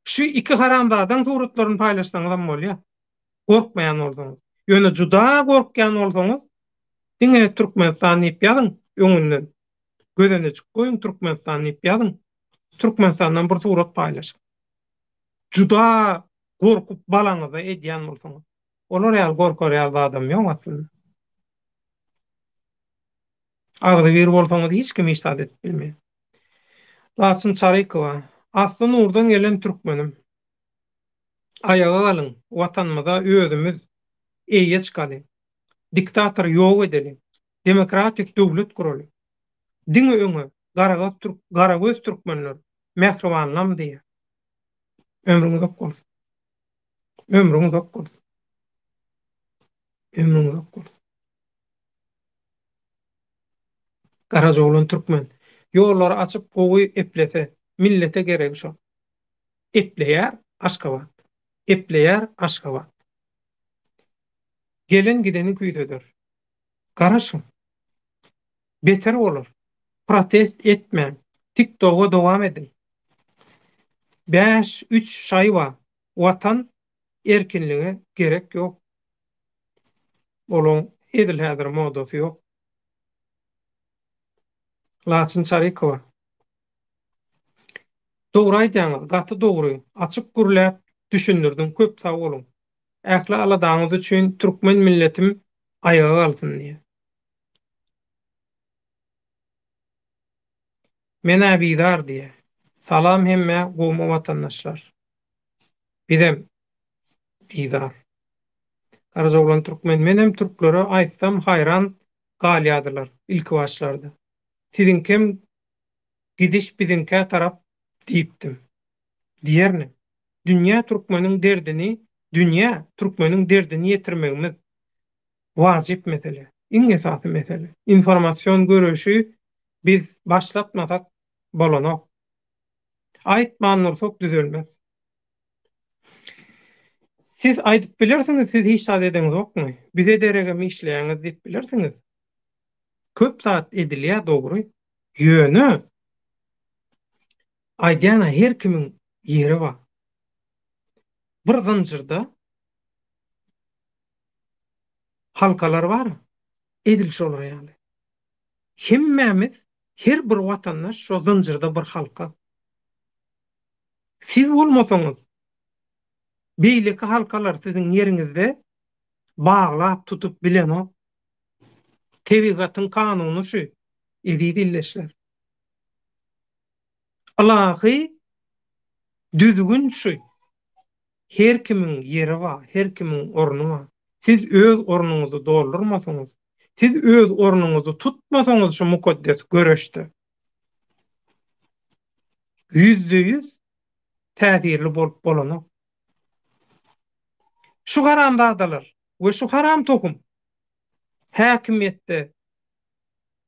Şu iki haramzadaň suratlaryny paýlaşsaňyzam bolýar. Gorkmaýan bolsaňyz. Ýöne juda gorkýan bolsaňyz, diňe Türkmenistan diýip ýazyň öňünden. Gözenejik goýuň Türkmenistan diýip ýazyň. Türkmenistandan bir surat paýlaşyň. Juda gorkup balaňyza edýän bolsaňyz. Olar ýaly gorkar ýaly zadam ýok aslynda. Agzybir bolsaňyz hiç kim hiç zat edip bilmeýär. Laçyn Çarykowa, Asly nurdan gelen türkmenim. Aýaga galyň, Watanymyza özümiz eýe çykalyň. Diktatory ýok edeliň. Demokratik döwlet guralyň. Diňe öňe, garagöz türk, garagöz türkmenler, mähribanlam diýýär. Ömrüň uzak bolsun. Ömrüň uzak bolsun. Ömrüň uzak bolsun. Garajaoglan türkmen. Ýollary açyp gowy eplese, millete geregi şol. Epleýär Aşgabat. Epleýär Aşgabat. Gelen gideni küýseder. Garaşyň. Beter bolar. Protest etmäň. Tiktoga dowam ediň. Bäş, üç şaýba. Watan erkinlige gerek ýok. Olaň edil häzir modasy ýok. Laçyn Çarykowa. Dogry aýdýaňyz, gaty dogry, açyk gürläp düşündirdiň köp sag boluň. Ähli aladaňyz üçin türkmen milletim aýaga galsyn diýýär. Men-ä bizar diýýär. Salam hemmä gowmy watandaşlar. Bizem bizar. Garajaoglan Türkmen menem türklere aýtsam haýran galýadylar ilki başlarda. Siziňkem gidiş biziňkä tarap diýipdim. Diýernem. Dünýä türkmeniň derdini dünýä türkmeniň derdini ýetirmegimiz wajyp mesele. Iň esasy mesele. Informasion göreşi biz başlatmasak bolanok. Aýtman dursak düzelmez. Siz aýdyp bilersiňiz siz hiç zat edeňizokmy? Bize deregem işleýäňiz diýip bilersiňiz. Köp zat edilýär dogry. Ýöne aýdýan-a her kimiň ýeri bar. Bir zynjyrda halkalar bar, edil şolar ýaly. Hemmämiz, her bir watandaş şo zynjyrda bir halka. Siz bolmasaňyz, beýleki halkalar siziň ýeriňizde baglap tutup bilenok. Tebigatyň kanuny şu, eziz ildeşler. Ylahy düzgün şu. Her kimiň ýeri bar, her kimiň orny bar. Siz öz ornuňyzy doldurmasaňyz, siz öz ornuňyzy tutmasaňyz şu mukaddes göreşde ýüzde-ýüz täsirli bolup bolanok. Şu haramzadalar we şu haram tohum häkimiýetde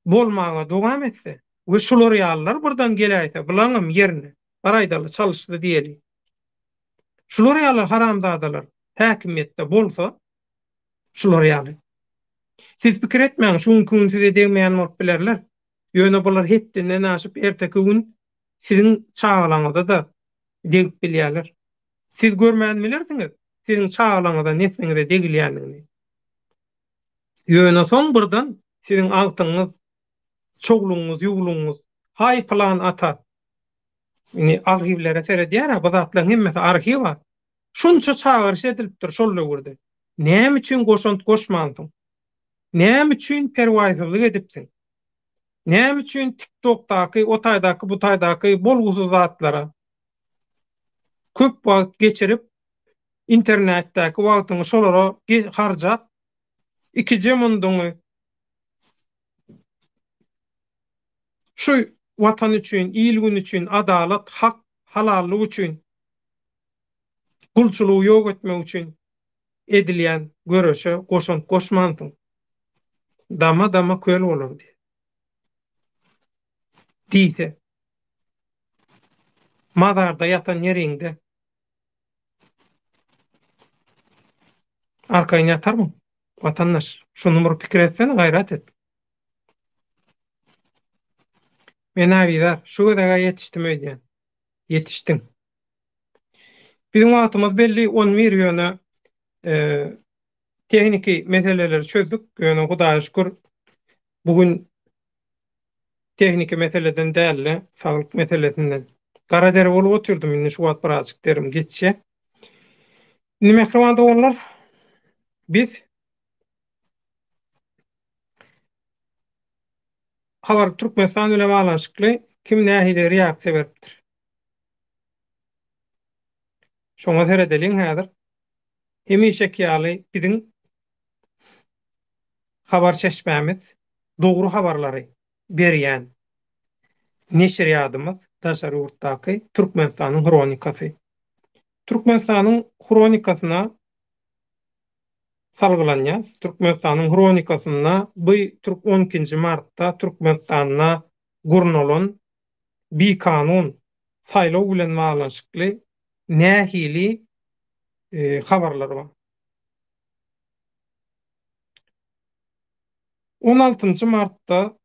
bolmaga dowam etse we şular ýalylar birden geläýse bulaňam ýerine bir aýdaly çalyşdy diýeli. Şular ýaly haramzadalar häkimiýetde bolsa şular ýaly. Siz pikir etmäň şu günki gün size degmeýän bolup bilerler. Ýöne bular hetdinden aşyp erteki gün siziň çagalaňyza-da degip bilýärler. Siz görmän bilersiňiz siziň çagalaňyza nesliňize degilýändigini. Ýöne soň birden siziň agtygyňyz, çowlugyňyz, ýuwlugyňyz, haý pylan ata, indi arhiwlere seredýär-ä, bu zatlaryň hemmesi arhiw-a. Şunça çagyryş edilipdir şol döwürde. Näme üçin goşant goşmansyň? Näme üçin perwaýsyzlyk edipsiň? Näme üçin TikTokdaky, o taýdaky, bu taýdaky bolgusyz zatlara köp wagt geçirip, internetdäki wagtyňy şolara harjap, ikije munduňy şu Watan üçin, il-gün üçin, adalat, hak, halallyk üçin, gulçulygy ýok etmek üçin edilýän göreşe goşant goşmansyň. Dama-dama köl bolar diýýär. Diýse, mazarda ýatan ýeriňde Arkaýyn ýatarmyň? Watandaş, şuny bir pikir etsene, gaýrat et. Men abizar, şu gezeg-ä ýetişdim öýdýän. Ýetişdiň. Biziň wagtymyz belli, on bir ýöne tehniki meseleleri çözdük, ýöne Hudaýa şükür bu gün Tehniki meseleden dälde, saglyk meselesinden. Gara deri bolup otyrdym, indi şu wagt birazjyk derim geçýär. Indi mähriban doganlar, biz Habar Türkmenistan bilen baglanyşykly kim nähili reaksiýa beripdir? Şoňa seredeliň häzir. Hemişeki ýaly biziň habar çeşmämiz dogry habarlary berýän neşirýadymyz daşary ýurtdaky Türkmenistanyň Hronikasy. Türkmenistanyň Hronikasyna salgylanýas. Türkmenistanyň Hronikasynda bu on ikinji martda Türkmenistanda gurnalan bikanun saýlaw bilen baglanyşykly nähili habarlar bar? On altynjy martda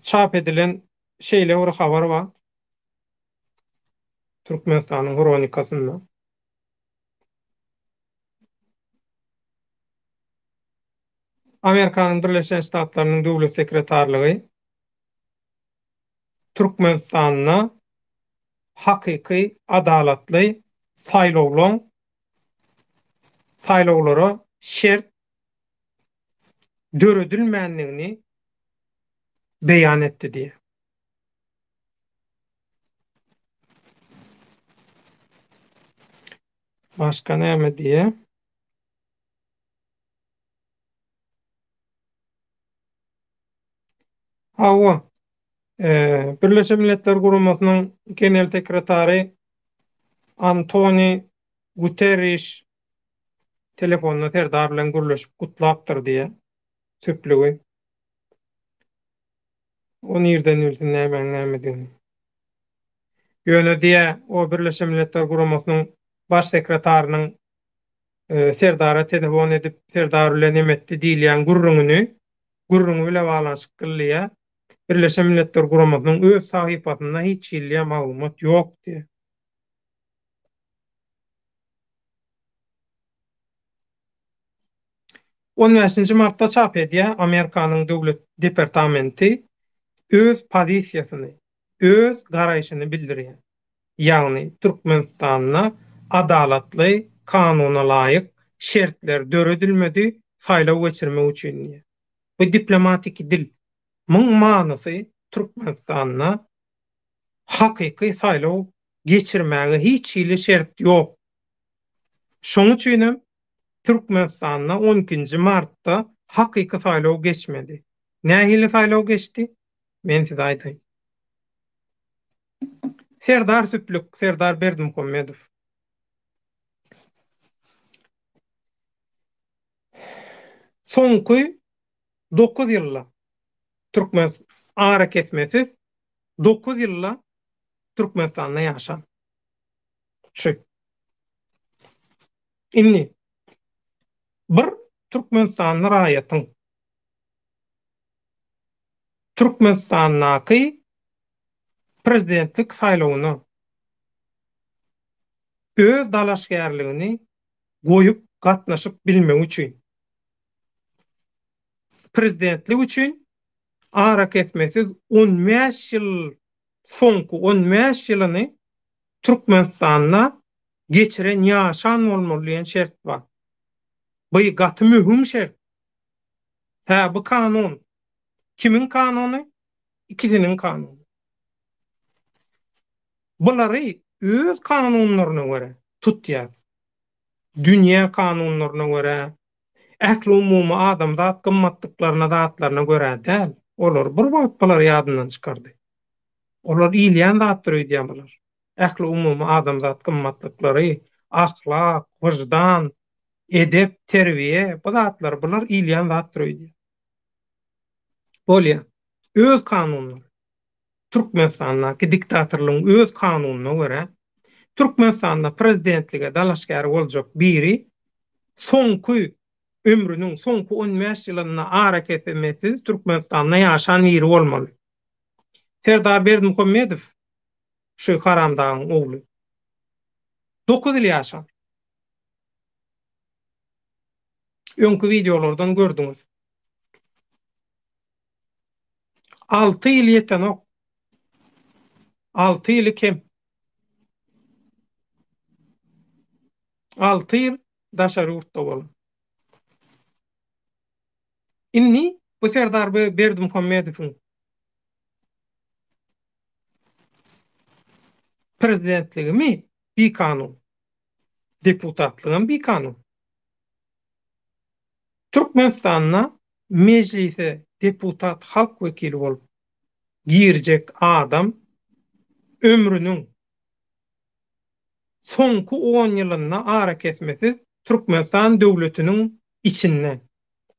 çap edilen şeýle bir habar bar Türkmenistanyň Hronikasynda. Amerikanyň Birleşen Ştatlarynyň Döwlet sekretarlygy Türkmenistanda hakyky adalatly saýlawlaň saýlawlara şert döredilmändigini beýan etdi diýýär. Başga näme diýýär? Hawa, Birleşen Milletler Guramasynyň Genel sekretary Antoni Guterriş telefonda Serdar bilen gürleşip gutlapdyr diýýär. Süplügi. O nirden bilsin nämäň nämedigini. Ýöne diýýär, o Birleşen Milletler Guramasynyň Baş sekretarynyň Serdara telefon edip, Serdar bilen neme etdi diýilýän gürrüňini, gürrüňi bile baglanyşykly diýýär. Birleşen Milletler Guramasynyň öz sahypasynda hiç hili diýýär maglumat ýok diýýär. On bäşinji martda çap edýär Amerikanyň Döwlet departamenti öz pozisiýasyny, öz garaýşyny bildirýär. Ýagny Türkmenistanda adalatly, kanuna laýyk şertler döredilmedi saýlaw geçirmek üçin diýýär. Bu diplomatiki dil. Muň manysy Türkmenistanda hakyky saýlaw geçirmäge hiç hili şert ýok. Şoň üçinem Türkmenistanda on ikinji martda hakyky saýlaw geçmedi. Nähili saýlaw geçdi? Men size aýdaýyn. Serdar Süplük, Serdar Berdimuhamedow. Soňky 9 ýylda Türkmen arakesmesiz 9 ýylda Türkmenistanda ýaşan. Şu. Indi bir Türkmenistanly raýatyň Türkmenistandaky prezidentlik saýlawyna öz dalaşgärligini goýup gatnaşyp bilmegi üçin prezidentlik üçin arakesmesiz 15 ýyl soňky 15 ýylyny Türkmenistanda geçiren ýaşan bolmaly diýen şert bar. Bu gaty möhüm şert. Hä bu kanun. Kimiň kanuny? Ikisiniň kanuny. Bulary öz kanunlaryna görä tutýas. Dünýä kanunlaryna görä, ähliumumy adamzat gymmatlyklaryna zatlaryna görä däl. Olar bir wagt bulary ýadyndan çykardy. Olar iýilýän zatdyr öýdýän bular. Ähliumumy adamzat gymmatlyklary, ahlak, wyždan, edep, terbiýe bu zatlar bular iýilýän zatdyr öýdýän. Bolýa. Öz kanunlary. Türkmenistandaky diktatorlygyň öz kanunyna görä, Türkmenistanda prezidentlige dalaşgär boljak biri soňky ömrüniň soňky 15 ýylynda arakesmesiz Türkmenistanda ýaşan biri bolmaly. Serdar Berdimuhamedow şu haramdagyň ogly. 9 ýyl ýaşan. Öňki wideolardan gördüňiz. 6 ýyl ýetenok. 6 ýyly kem. 6 ýyl daşary ýurtda bolan. Indi bu Serdar Berdimuhamedowyň prezidentligimi bikanun? Deputatlygam bikanun. Türkmenistanda mejlise deputat halk wekili bolup girjek adam ömrüniň soňky on ýylynda arakesmesiz Türkmenistan döwletiniň içinde,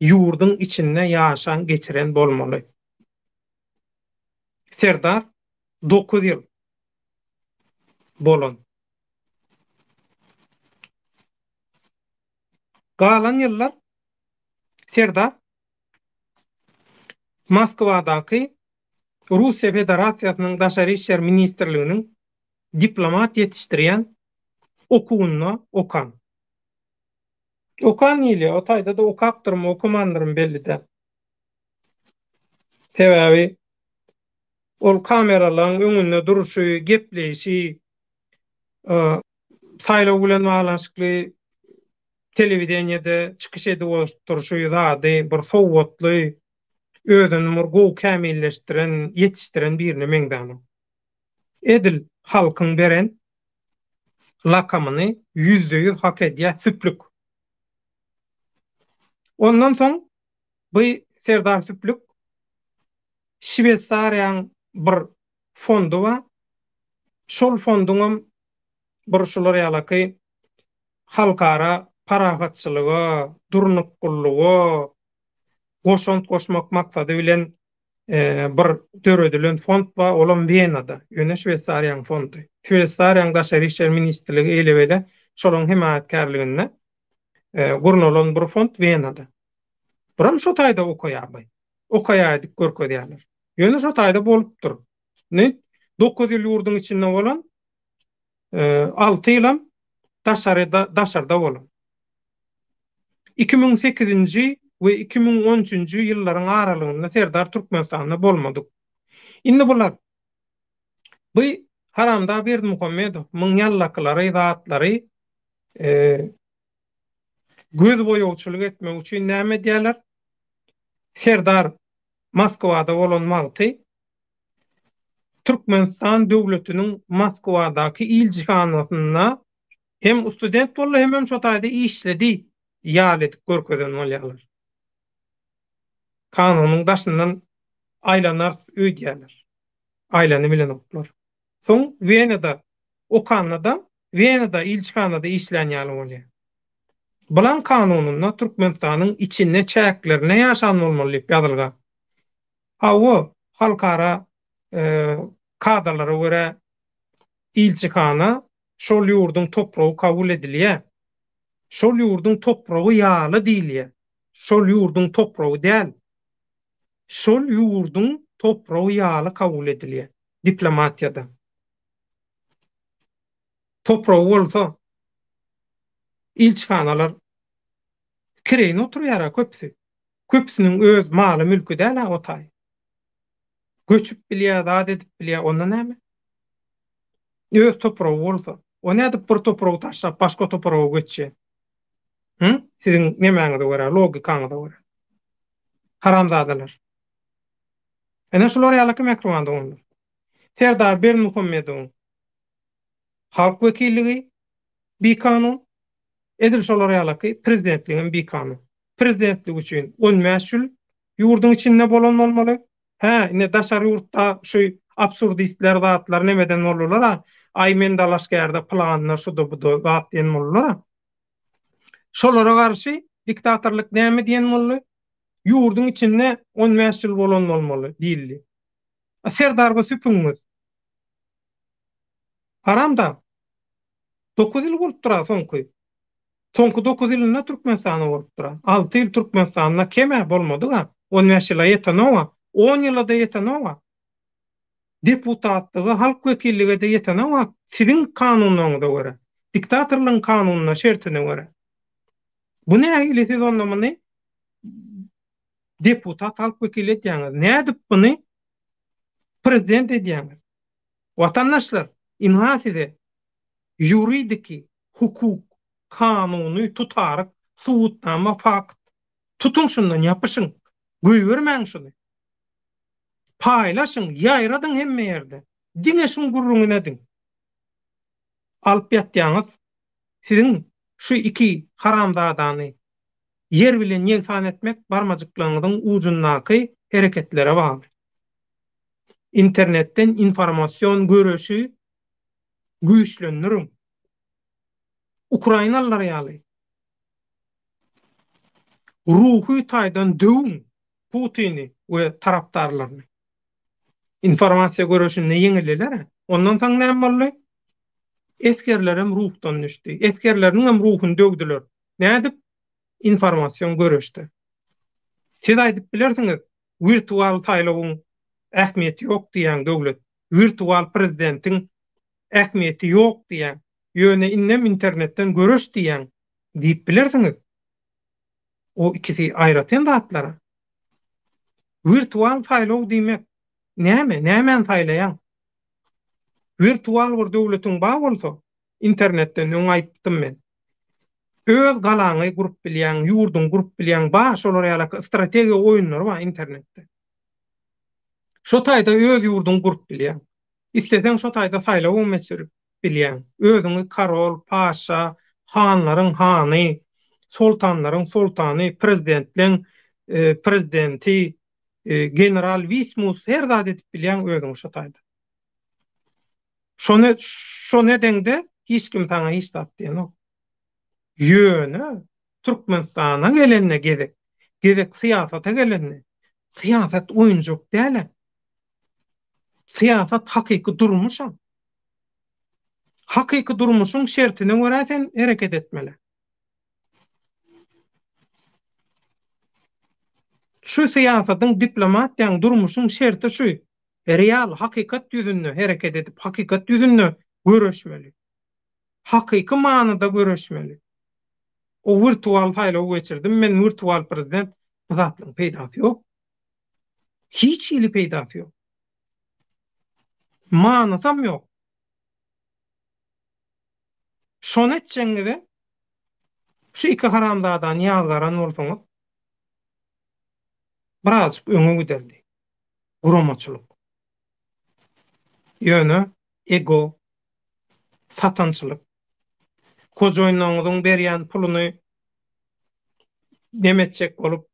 ýurduň içinde ýaşan geçiren bolmaly. Serdar 9 ýyl bolan. Galan ýyllar Serdar Moskwadaky Russiýa Federasiýasynyň Daşary işler ministrliginiň diplomat ýetişdirýän okuwynda okan. Okan diýilýär, o taýda-da okapdyrmy, okamandyrmy belli däl. Sebäbi ol kameralaryň öňünde durşy, gepleýşi, saýlaw bilen baglanyşykly telewideniýede çykyş edip oturşy zady bir sowatly, özüni bir gowy kämilleşdiren, ýetişdiren birine meňzänok. Edil halkyň beren. lakamyny 100% hak edýär Süplük. Ondan soň bu Serdar Süplük Şweýsariýanyň bir fondy bar. Şol fonduňam bir şular ýalaky halkara parahatçylyga, durnuklylyga goşant goşmak maksady bilen bir döredilen fond bar, olam Wenada, ýöne Şweýsariýanyň fondy. Şweýsariýanyň Daşary işler ministrligi eýle-beýle şolaryň hemaýatkärliginde gurnalan bir fond Wenada. Buram şo taýda okaýar bu. Okaýar edip görkezýärler. Ýöne şo taýda bolupdyr. Indi 9 ýyl ýurduň içinde bolan, 6 ýylam daşaryda daşarda bolan. 2008-nji we 2013-nji ýyllaryň aralygynda Serdar Türkmenistanda bolmadyk. Indi bular bu haramdag Berdimuhamedow muň ýallakylary zatlary göz boýagçylyk etmek üçin näme edýärler? Serdar Moskwada bolan wagty Türkmenistan döwletiniň Moskwadaky ilçihanasynda hem student boldy hemem şo taýda işledi ýaly edip görkezen bolýarlar. Kanunyň daşyndan aýlanarys öýdýärler. Aýlanybilenoklar. Soň Wenada okanda-da Wenada ilçihanada işlän ýaly bolýar. Bulan kanunynda Türkmenistanyň içinde çäklerinde ýaşan bolmaly diýip ýazylgan. Hawa, halkara kadalara görä ilçihana şol ýurduň topragy kabul edilýär. Şol ýurduň topragy ýaly diýilýär. Şol ýurduň topragy däl. Şol ýurduň topragy ýaly kabul edilýär diplomatiýada. Topragy bolsa ilçihanalar kireýine oturýar-a köpüsi. Köpüsiniň öz maly-mülki däl-ä o taý. Göçüp bilýär, zat edip bilýär, onda näme? Öz topragy bolsa, o nädip bir topragy taşlap başga topraga göçýär? Hı? Siziň nemäňize görä, logikaňyza görä. Haramzadalar. Ene şular ýalyky mähriban doganlar. Serdar Berdimuhamedowyň halk wekilligi bikanun, edil şolar ýalyky prezidentligem bikanun. Prezidentlik üçin 15 ýyl ýurduň içinde bolan bolmaly. Hä, indi daşary ýurtda şu absurdistler zatlar nemeden boldular-a, aý men dalaşgärde pylanyna şuda-buda zat diýen boldular-a. Şolara garşy diktatorlyk näme diýen boldy? Ýurduň içinde 15 ýyl bolan bolmaly diýildi. A Serdar bu süpüňiz. Haramdag. 9 ýyl bolupdyr-a soňky. Soňky 9 ýylynda Türkmenistanda bolupdyr-a. 6 ýyl Türkmenistanda kem-ä bolmadyg-a. 15 ýyla ýetenog-a. 10 ýyla-da ýetenog-a. Deputatlyga, halk wekillige-de ýetenog-a siziň kanunlaryňyza görä. Diktatorlygyň kanunyna, şertine görä. Bu nähili siz onda muny deputat halk wekili edýäňiz? Nädip muny prezident edýäňiz? Watandaşlar, ynha size ýuridiki, hukuk, kanuny tutaryk, subutnama, fakt. Tutuň şundan, ýapyşyň. Goýbermäň şuny. Paýlaşyň, ýaýradyň hemme ýerde. Diňe şuň gürrüňini ediň. Alyp ýatýaňyz. Siziň şu iki haramzadany ýer bilen ýegsan etmek barmajyklaryňyzyň ujundaky hereketlere bagly. Internetden informasion göreşi güýçlendiriň. Ukrainalylar ýaly ruhy taýdan döwüň Putini we tarapdarlaryny. Informasiýa göreşinde ýeňildiler-ä. Ondan soň näme boldy? Esgerlerem ruhdan düşdi. Esgerleriniňem ruhuny döwdüler. Nädip? Informasion göreşde. Siz aýdyp bilersiňiz, wirtual saýlawyň ähmiýeti ýok diýýäň döwlet. Wirtual prezidentiň ähmiýeti ýok diýýäň. Ýöne indem internetden göreş diýýäň diýip bilersiňiz. O ikisi aýratyn zatlar. Wirtual saýlaw diýmek näme? Nämäni saýlaýaň? Wirtual bir döwletiň bar bolsa, internetden öň aýtdym men. Öz galaňy gurup bilýäň, ýurduňy gurup bilýäň, bar şolar ýaly strategiýa oýunlary bar internetde. Şo taýda öz ýurduňy gurup bilýäň. Isleseň şo taýda saýlawam geçirip. bilýäň. Özüňi korol, paşa, hanlaryň hany, soltanlaryň soltany, prezidentleň prezidenti, general wismus her zat edip bilýäň özüňi şo taýda. Şony şony edeňde hiç kim saňa hiç zat diýenok. Ýöne Türkmenistana gelende gezek, gezek syýasata gelende, syýasat oýunjak däl-ä. Syýasat hakyky durmuş-a. Hakyky durmuşyň şertine görä sen hereket etmeli. Şu syýasatyň, diplomatiýaň, durmuşyň şerti şu. Real, hakykat ýüzünde hereket edip, hakykat ýüzünde göreşmeli. Hakyky manyda göreşmeli. O wirtual saýlaw geçirdim, men wirtual prezident, bu zatlaryň peýdasy ýok. Hiç hili peýdasy ýok. Manysam ýok. Şony etjegiňize şu iki haramzadany ýazgaran bolsaňyz birazjyk öňe giderdi guramaçylyk. Ýöne ego, satançylyk, hojaýynlaryňyzyň berýän puluny nem etjek bolup,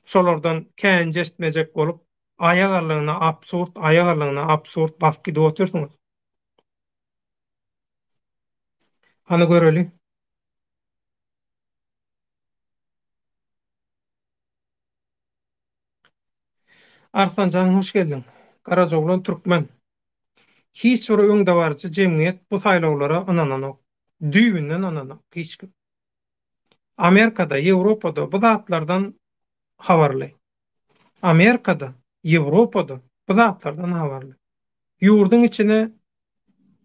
şolardan käýinç eşitmejek bolup, aýagallygyna absurd, aýagallygyna absurd basyp gidip otyrsyňyz. Hany göreli. Arslanjan hoş geldiň. Garajaoglan türkmen. Hiç bir öňdebaryjy jemgyýet bu saýlawlara ynananok. Düýbünden ynanok hiç kim. Amerikada, Ýewropada bu zatlardan habarly. Amerikada, Ýewropada bu zatlardan habarly. Ýurduň içine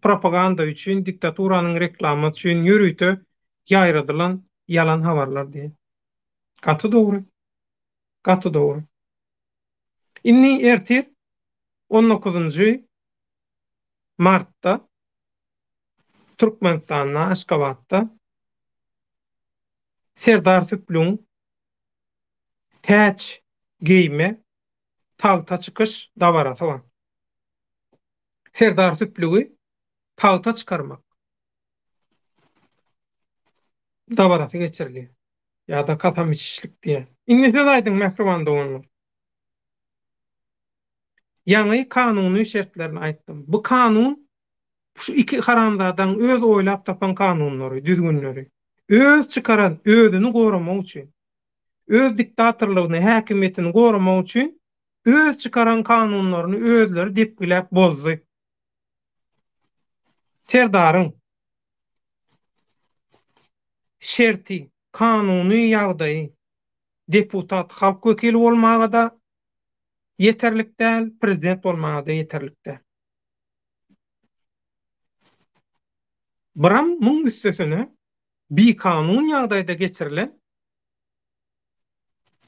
propaganda üçin, diktaturanyň reklamasy üçin ýörite ýaýradylan ýalan habarlar diýen. Gaty dogry. Gaty dogry. Indi ertir on dokuzynjy martda Türkmenistanda, Aşgabatda Serdar Süplügiň täç geýme, tagta çykyş dabarasy bar. Serdar Süplügi tagta çykarmak dabarasy geçirilýär. Ýa-da kasam içişlik diýýär. Indi siz aýdyň, mähriban doganlar. Ýaňy kanuny şertlerini aýtdym. Bu kanun şu iki haramzadaň öz oýlap tapan kanunlary, düzgünleri. Öz çykaran, özüni goramak üçin, öz diktatorlygyny, häkimiýetini goramak üçin öz çykaran kanunlaryny özleri depgiläp bozdy. Serdaryň şerti, kanuny ýagdaýy deputat halk wekili bolmaga-da ýeterlik däl, prezident bolmaga-da ýeterlik däl. Biram muň üstesine bikanun ýagdaýda geçirilen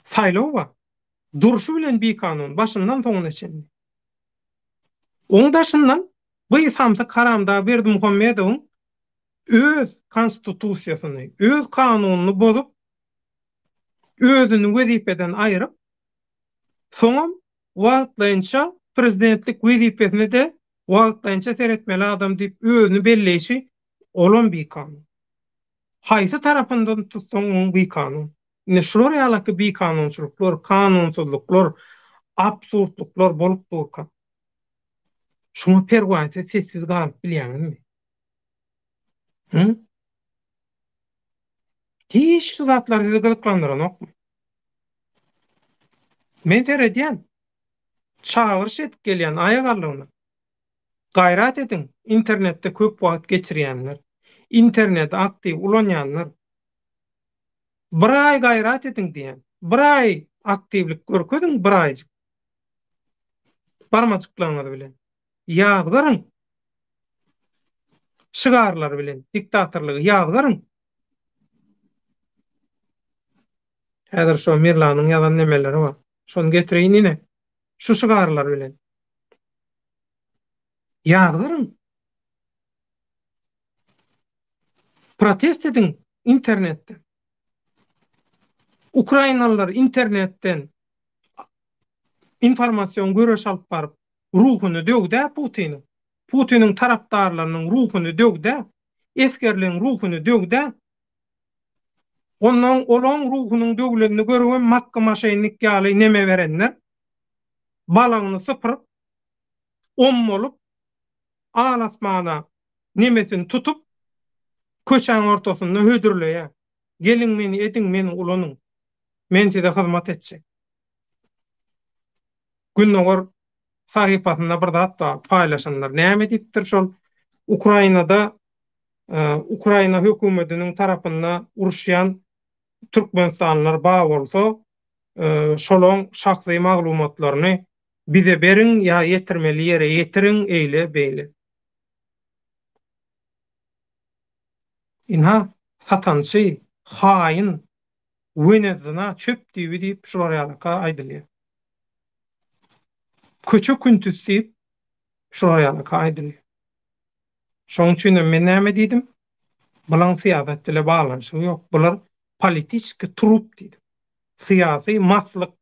saýlaw bar. Durşy bilen bikanun, başyndan soňuna çenli. Oň daşyndan bu samsyk haramdag Berdimuhamedowyň öz konstitusiýasyny, öz kanunyny bozup, özüni wezipeden aýryp, soňam wagtlaýynça prezidentlik wezipesine-de wagtlaýynça seretmeli adam diýip özüni belleýşi, olam bikanun. Haýsy tarapyndan tutsaň oň bikanun. Ine şular ýalaky bikanunçylyklar, kanunsyzlyklar, absurdlyklar bolup durka, şuňa perwaýsyz sessiz galyp bilýäňizmi? Hı? Hiç şu zatlar sizi gyzyklandyranokmy? Men seredýän. Çagyryş edip gelýän aýak aldygyna. Gaýrat ediň, internetde köp wagt geçirýänler, interneti aktiw ulanýanlar. Bir aý gaýrat ediň diýýän. Bir aý aktiwlik görkeziň, bir aýjyk. Barmajyklaryňyz bilen. Ýazgaryň. Şygarlar bilen diktatorlygy ýazgaryň. Häzir şo Mirlanyň ýazan nemeleri bar. Şony getireýin ine. Şu şygarlar bilen. Ýazgaryň. Protest ediň internetde. Ukrainalylar internetden informasion göreş alyp baryp, ruhuny döwdä Putiniň. Putiniň tarapdarlarynyň ruhuny döwdä, esgerleň ruhuny döwdä. Onnoň olaň ruhunyň döwlenini görübem makgy maşennik ýaly neme berenler balagyny sypyryp, om bolup, al asmana nemesini tutup, köçäň ortasynda hödürleýär. Geliň meni ediň, meni ulanyň. Men size hyzmat etjek. Gündogar sahypasynda bir zat bar, paýlaşanlar. Näme diýipdir şol Ukrainada Ukraina hökümetiniň tarapynda uruşýan türkmenistanlylar bar bolsa, şolaň şahsy maglumatlaryny bize beriň ýa ýetirmeli ýere ýetiriň eýle beýle. Ynha, satançy, haýyn, Wenezyna çöp düýbi diýip şular ýalyka aýdylýar. Köçe küntüsi diýip şular ýalyka aýdylýar. Şonuň üçin hem men näme diýdim? Bulaň syýasat bile baglanyşygy ýok. Bular politiçki trup diýdim. Syýasy maslyk.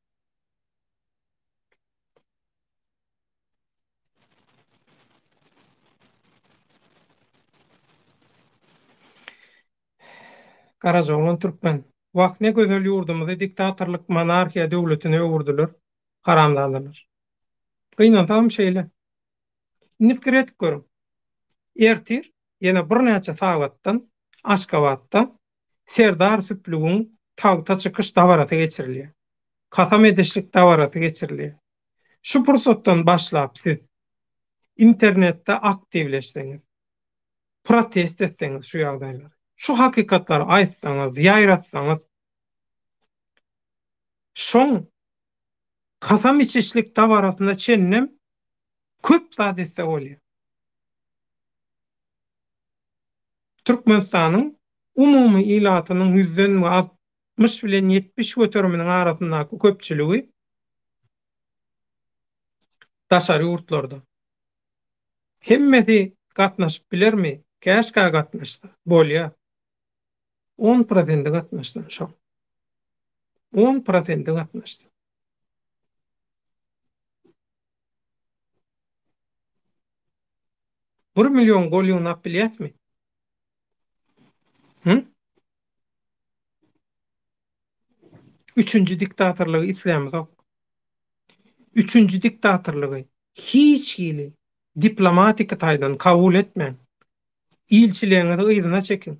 Garajaoglan türkmen. Wah ne gözel ýurdumyzy diktatorlyk monarhiýa döwletine öwürdiler haramzadalar. Gynansagam şeýle. Indi pikir edip görüň. Ertir ýene birnäçe sagatdan Aşgabatda Serdar Süplügiň tagta çykyş dabarasy geçirilýär. Kasam edişlik dabarasy geçirilýär. Şu pursatdan başlap siz internetde aktiwleşseňiz, protest etseňiz şu ýagdaýlary, şu hakykatlary aýtsaňyz, ýaýratsaňyz, şoň kasam içişlik dabarasyna çenlem köp zat etse bolýar. Türkmenistanyň umumy ilatynyň ýüzden we 60 bilen 70 göteriminiň arasyndaky köpçüligi daşary ýurtlarda. Hemmesi gatnaşyp bilermi? Käşgä gatnaşsa. Bolýa. On prosendi gatnaşsa şo. On prosendi gatnaşsa. Bir million gol ýygnap bilýäsmi? Hı? Üçünji diktatorlygy islämizok. Üçünji diktatorlygy hiç hili diplomatiki taýdan kabul etmäň. Ilçiligiňizi yzyna çekiň.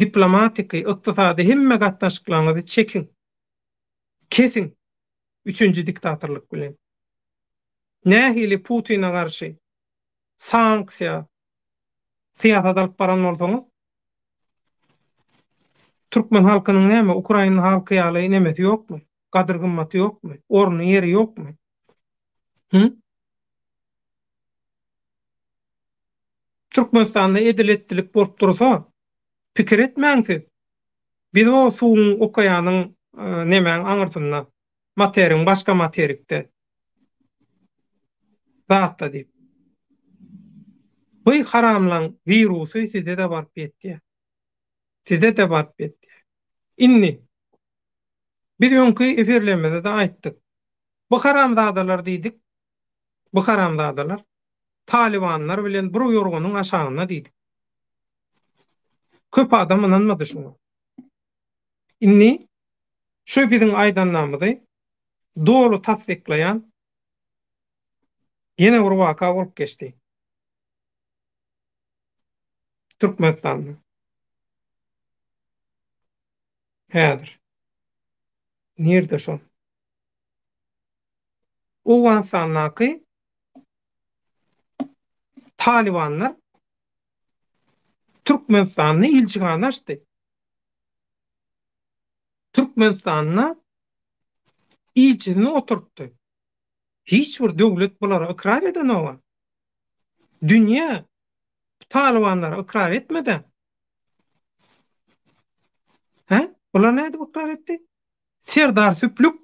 Diplomatiki, ykdysady hemme gatnaşyklaryňyzy çekiň. Kesiň. Üçünji diktatorlyk bilen. Nähili Putine garşy sanksiýa syýasat alyp baran bolsaňyz, türkmen halkynyň näme ukrain halky ýaly nemesi ýokmy? Gadyr-gymmaty ýokmy? Orny, ýeri ýokmy? Hü? Türkmenistanda edil-etdilik bolup dursa, pikir etmäň siz. Biz o suwuň, okeanyň, nemäň aňyrsynda, materigiň başga materikde zatda diýip. Bu haramlaň wirusy size-de baryp ýetýär. Size-de baryp ýetýär. Indi biz öňki efirlerimizde-de aýtdyk. Bu haramzadalar diýdik. Bu haramzadalar talybanlar bilen bir ýorganyň aşagynda diýdik. Köp adam ynanmady şuňa. Indi şu biziň aýdanlarymyzy doly tassyklaýan ýene bir waka bolup geçdi. Türkmenistanda. Häzir. Nirde şol? Owganystandaky Talybanlar Türkmenistanda ilçihana açdy. Türkmenistanda ilçisini oturtdy. Hiç bir döwlet bulary ykrar edenoga. Dünýä Talybanlary ykrar etmedi. Hä? Bular nädip ykrar etdi? Serdar Süplük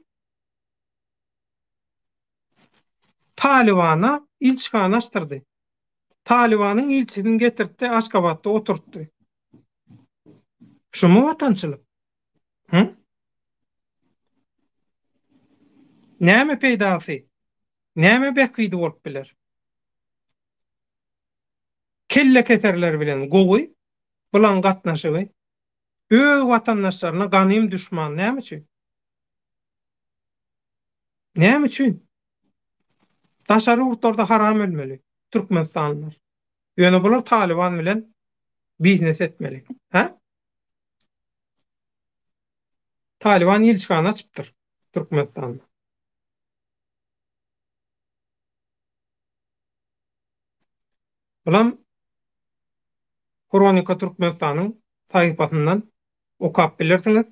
Talybana ilçihana açdyrdy. Talybanyň ilçisini getirtdi, Aşgabatda oturtdy. Şumy watançylyk? Hı? Näme peýdasy, näme bähbidi bolup biler? Kelle keserler bilen gowy bulaň gatnaşygy. Öz watandaşlaryna ganym duşman näme üçin? Näme üçin? Daşary ýurtlarda haram ölmeli türkmenistanlylar. Ýöne bular talyban bilen biznes etmeli. Hä? Talyban ilçihana açypdyr Türkmenistanda. Bulam Hronika Türkmenistanyň sahypasyndan okap bilersiňiz.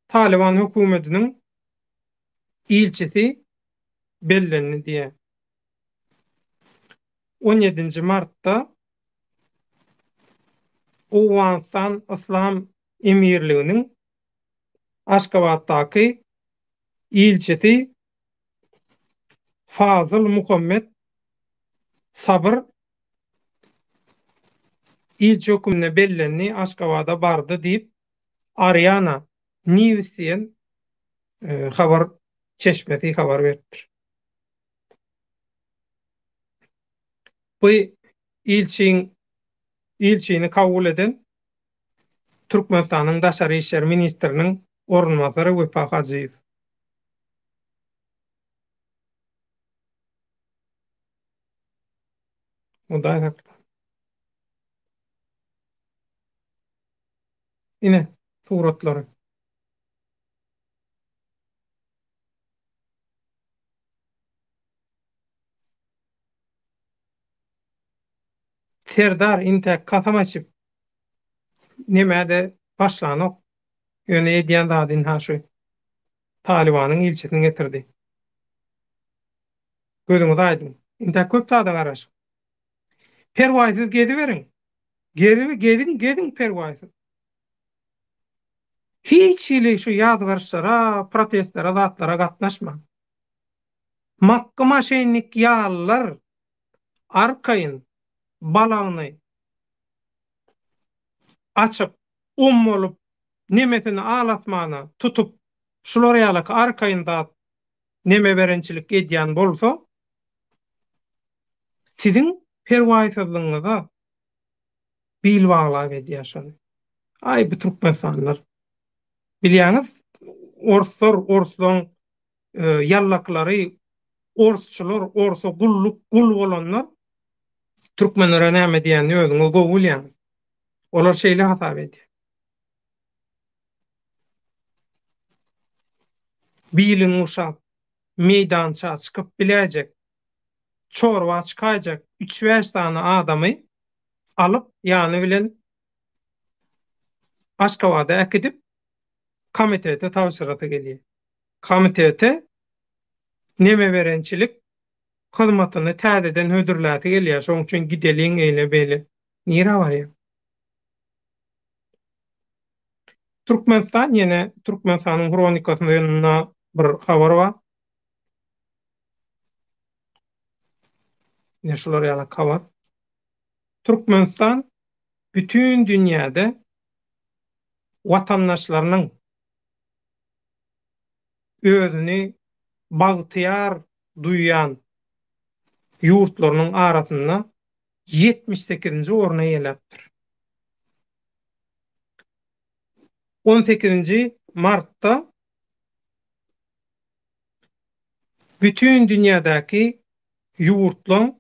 Talyban hökümetiniň ilçisi bellendi diýýär. On ýedinji martda Owganystan Yslam Emirliginiň Aşgabatdaky ilçisi Fazyl Muhammet Sabyr ilçi hökmünde bellendi, Aşgabada bardy diýip, Ariana News diýen habar çeşmesi habar beripdir. Bu ilçiň ilçini kabul eden Türkmenistanyň Daşary işler ministriniň orunbasary Wepa Hajyýew. Hudaý sakla. Ine, suratlary. Serdar intäk kasam açyp nemäde başlanok. Ýöne edýän zady ynha şu. Talybanyň ilçisini getirdi. Gözüňiz aýdyň. Intäk köp zada garaşyň. Perwaýsyz geziberiň. Geribi geziň, geziň perwaýsyz. Hiç hili şu ýazgaryşlara, protestlere, zatlara gatnaşmaň. Makgy maşennik ýalylar arkaýyn balagyny açyp, om bolup, nemesini al-asmana tutup, şular ýalyky arkaýyn zat neme berençilik edýän bolsa, siziň perwaýsyzlygyňyza bil baglap edýär şony. Aý, bu türkmenistanlylar. Bilýäňiz, orslar, orslaň ýallaklary, orsçular, orsa gulluk, gul bolanlar türkmenlere näme diýenini özüňiz gowy bilýäňiz. Olar şeýle hasap edýär. Bilini guşap, meýdança çykyp biläýjek, çorba çykaýjak üç-bäş sany adamy alyp, ýany bilen Aşgabada äkidip, komitete tabşyrasy gelýär. Komitete neme berençilik hyzmatyny täzeden hödürläsi gelýär, şonuň üçin gideliň eýle-beýle. Nirä barýaň? Türkmenistan ýene Türkmenistanyň hronikasynda bir habar bar. Ine şular ýaly habar. Türkmenistan bütin dünýäde watandaşlarynyň özüni bagtyýar duýýan ýurtlarynyň arasynda 78-nji orny eýeläpdir. 18-nji martda bütin dünýädäki ýurtlaryň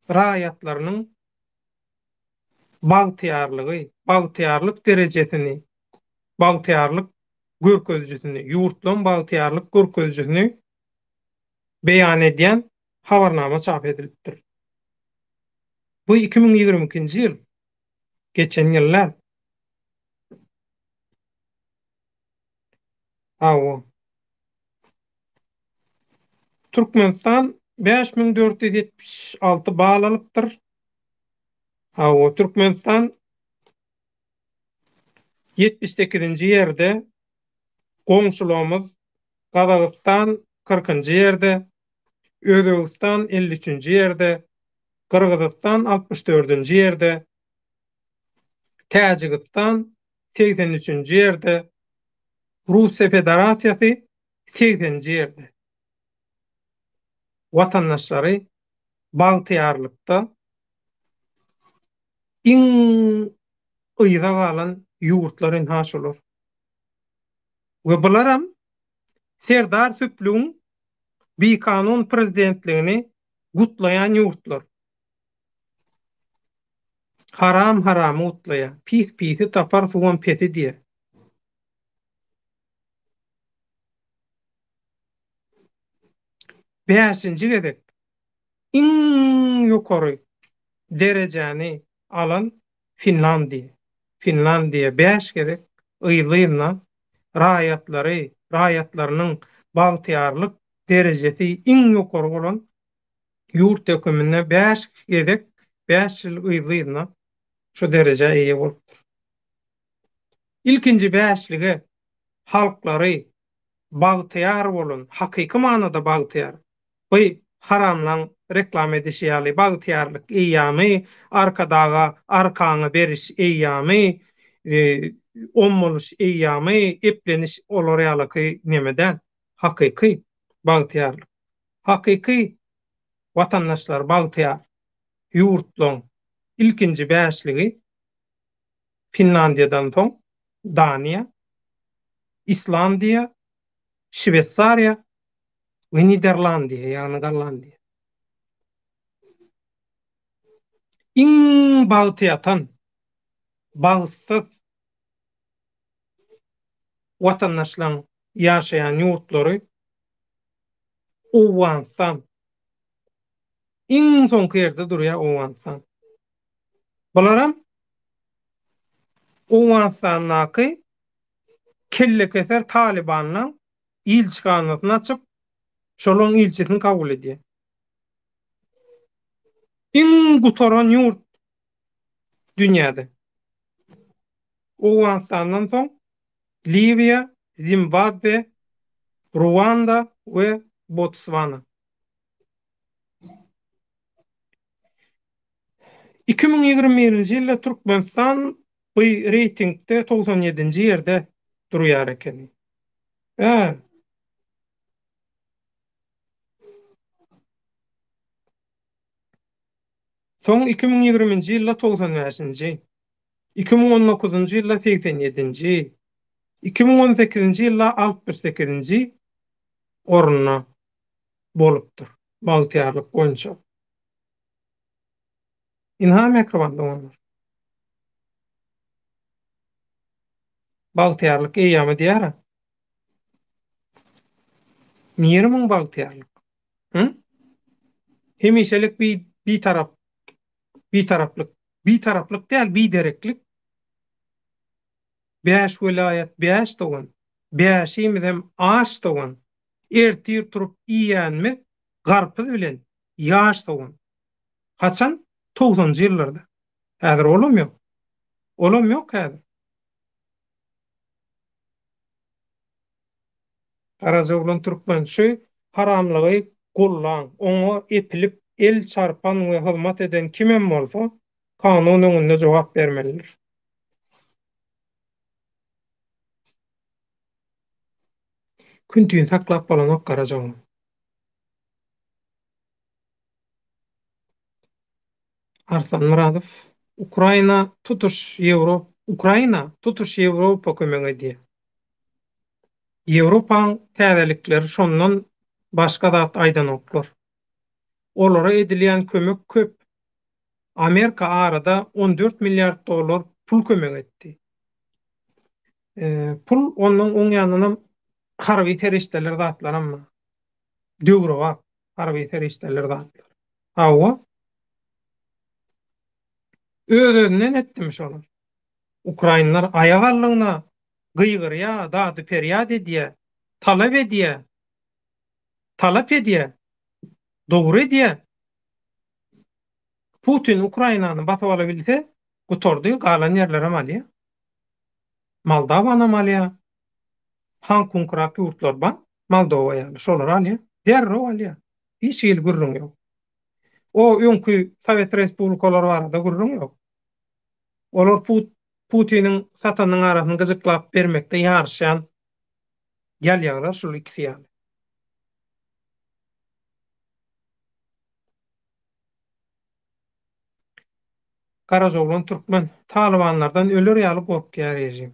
raýatlarynyň bagtyýarlygy, bagtyýarlyk derejesini, bagtyýarlyk görkezijisini, ýurtlaryň bagtyýarlyk görkezijisini beýan edýän habarnama çap edilipdir. Bu 2022-nji ýyl, geçen ýyl däl. Hawa. Türkmenistan 5476 bal alypdyr. Hawa, Türkmenistan 78-nji ýerde, goňşularymyz Gazagystan 40-njy ýerde, Özbegistan 53-nji ýerde, Gyrgyzystan 64-nji ýerde, Täjigistan 83-nji ýerde, Russiýa Federasiýasy 80-nji ýerde. Watandaşlary. Bagtyýarlykda iň yza galan ýurtlar ynha şular. We bularam Serdar Süplügiň bikanun prezidentligini gutlaýan ýurtlar. Haram haramy gutlaýar. Pis pisi tapar suwam pesi diýýär. Bäşinji gezek iň ýokary derejäni alan Finlandiýa. Finlandiýa bäş gezek yzly-yzyna raýatlary, raýatlarynyň bagtyýarlyk derejesi iň ýokary bolan ýurt höküminde bäş gezek, bäş ýyl yzly-yzyna şu derejä eýe bolupdyr. Ilkinji bäşlige halklary bagtyýar bolan, hakyky manyda bagtyýar, bu haramlaň reklama edişi ýaly bagtyýarlyk eýýamy, Arkadaga arkaňy beriş eýýamy, ommoluş eýýamy, epleniş olar ýalyky neme däl, hakyky bagtyýarlyk. Hakyky watandaşlar bagtyýar ýurtlaň ilkinji bäşligi Finlandiýadan soň Daniýa, Islandiýa, Şweýsariýa we Niderlandiýa, ýagny Gollandiýa. Iň bagty ýatan, bagtsyz watandaşlaryň ýaşaýan ýurtlary Owganystan. Iň soňky ýerde durýar Owganystan. Bularam Owganystandaky kellekeser talybanlaň ilçihanasyny açyp, şolaň ilçisini kabul edýär. Iň gutaran ýurt dünýäde. Owganystandan soň Liwiýa, Zimbabwe, Ruanda we Botswana. 2021-nji ýylda Türkmenistan bu reýtingde 97-nji ýerde durýar ekeni. Hä. Soň 2020-nji ýylda 95-nji, 2019-njy ýylda 87-nji, 2018-nji ýylda 68-nji orunda bolupdyr bagtyýarlyk boýunça. Ynha mähriban doganlar. Bagtyýarlyk eýýamy diýýär-ä. Nire muň bagtyýarlyk? Hı? Hemişelik bi bitarap bitaraplyk. Bitaraplyk däl, bidereklik. Bäş welaýat bäş dogan. Bäşimizem aç dogan. Ertir turup iýenimiz garpyz bilen ýaş sogan. Haçan? Togsanjy ýyllarda. Häzir olam ýok. Olam ýok häzir. Garajaoglan türkmen şu haramlygy gollan, oňa epilip el çarpan we hyzmat eden kimem bolsa kanun öňünde jogap bermelidir. Küntüni saklap bolanok Garajaoglan. Arslan Myradow, Ukraina tutuş Ýewrop Ukraina tutuş Ýewropa kömek edýär. Ýewropaň täzelikleri şondan başga zat aýdanoklar. Olara edilýän kömek köp. Amerika arada 14 milliard dollar pul kömek etdi. Pul ondan oň ýanynam harby serişdeler zatlaram bar. Döwrebap harby serişdeler zatlar. Hawa. Öz-özünden etdimi şolar? Ukrainler aýak aldygyna gygyrýar, dady-perýat edýär, talap edýär. Talap edýär. Dogry edýär. Putin Ukrainany basyp alabilse, gutardy, galan ýerlerem alýar. Moldawanam alýar. Haňkuňkyrak ýurtlar bar, Moldowa ýaly, şolary alýar. Derrew alýar. Hiç hili gürrüň ýok. O öňki sowet respublikalary barada gürrüň ýok. Olar Putiniň satanynyň arasyny gyjyklap bermekde ýaryşýan ýalýaglar şul ikisi ýaly. Garajaoglan Türkmen, Talybanlardan öler ýaly gorkýar režim.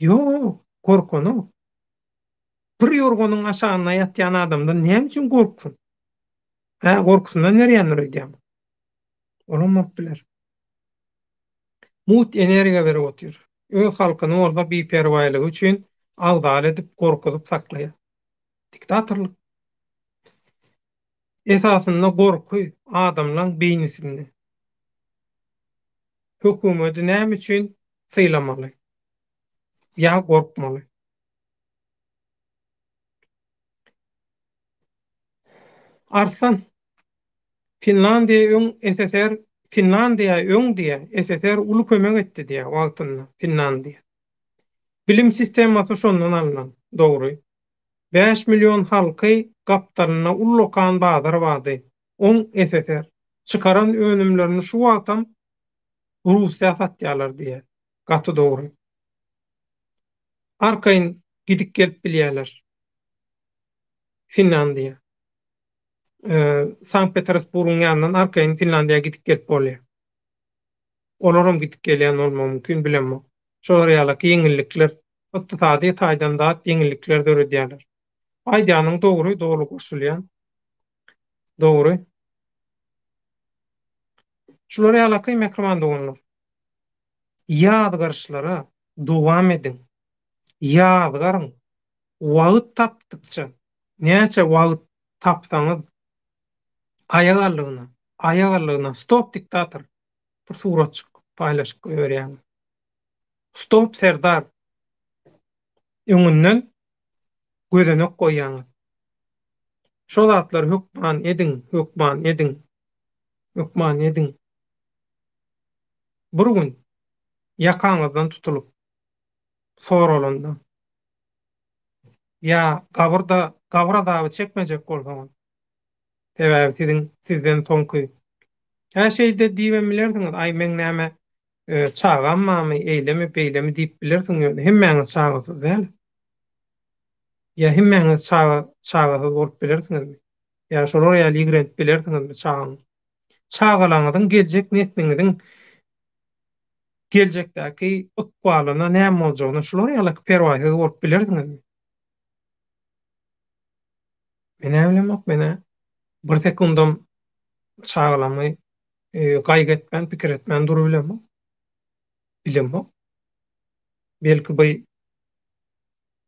Ýok, gorkanok. Bir ýorganyň aşagynda ýatýan adamdan näme üçin gorksun? Hä, gorkusyndan berýändir öýdýäňmi? Olam bolup biler. Mugt energiýa berip otyr. Öz halkyny bolsa biperwaýlygy üçin agzaly edip gorkuzyp saklaýar. Diktatorlyk. Esasynda gorky adamlaň beýnisinde. Hökümedi näme üçin sylamaly? Ýa gorkmaly? Arslan, Finlandiýa öň SSR Finlandiýa öň diýä SSR uly kömek etdi diýä wagtynda Finlandiýa. Bilim sistemasy şondan alnan. Dogry. 5 million halky gapdalynda ullakan bazar bardy. Oň SSR. Çykaran önümlerini şu wagtam Russiýa satýalar diýä. Gaty dogry. Arkaýyn gidip gelip bilýäler. Finlandiýa. Sankt Petersburgyň ýanyndan arkaýyn Finlandiýa gidip gelip bolýar. Olaram gidip gelýän bolmagy mümkin, bilemok. Şolar ýalaky ýeňillikler, ykdysady taýdan zat ýeňillikler döredýärler. Aýdýanyň dogry, doly goşulýan. Dogry. Şular ýalaky mähriban doganlar. Ýazgaryşlara dowam ediň. Ýazgaryň. Wagt tapdykça, näçe wagt tapsaňyz aýagallygyna, aýagallygyna stop diktator bir suratjyk paýlaşyp goýberýäňiz. Stop serdar öňünden gözenek goýýaňyz. Şo zatlary hökman ediň, hökman ediň, hökman ediň. Bir gün ýakaňyzdan tutulyp soralanda Ýa gabyrda gabyr azaby çekmejek bolsaňyz. Sebäbi siziň sizden soňky. Hä şeýle diýibem bilersiňiz, aý meň näme çagam barmy, eýlemi, beýlemi diýip bilersiň ýöne hemmäňiz çagasyz däl. Ýa hemmäňiz çaga çagasyz bolup bilersiňizmi? Ýa şolar ýaly ýigrenip bilersiňizmi çagaňyzy? Çagalaňyzyň geljek nesliňiziň geljekdäki ykbalyna näme boljagyna şular ýaly perwaýsyz bolup bilersiňizmi? Men-ä bilemok, men-ä bir sekundam çagalamy gaýgy etmän, pikir etmän durubilemok. Bilemok. Belki bu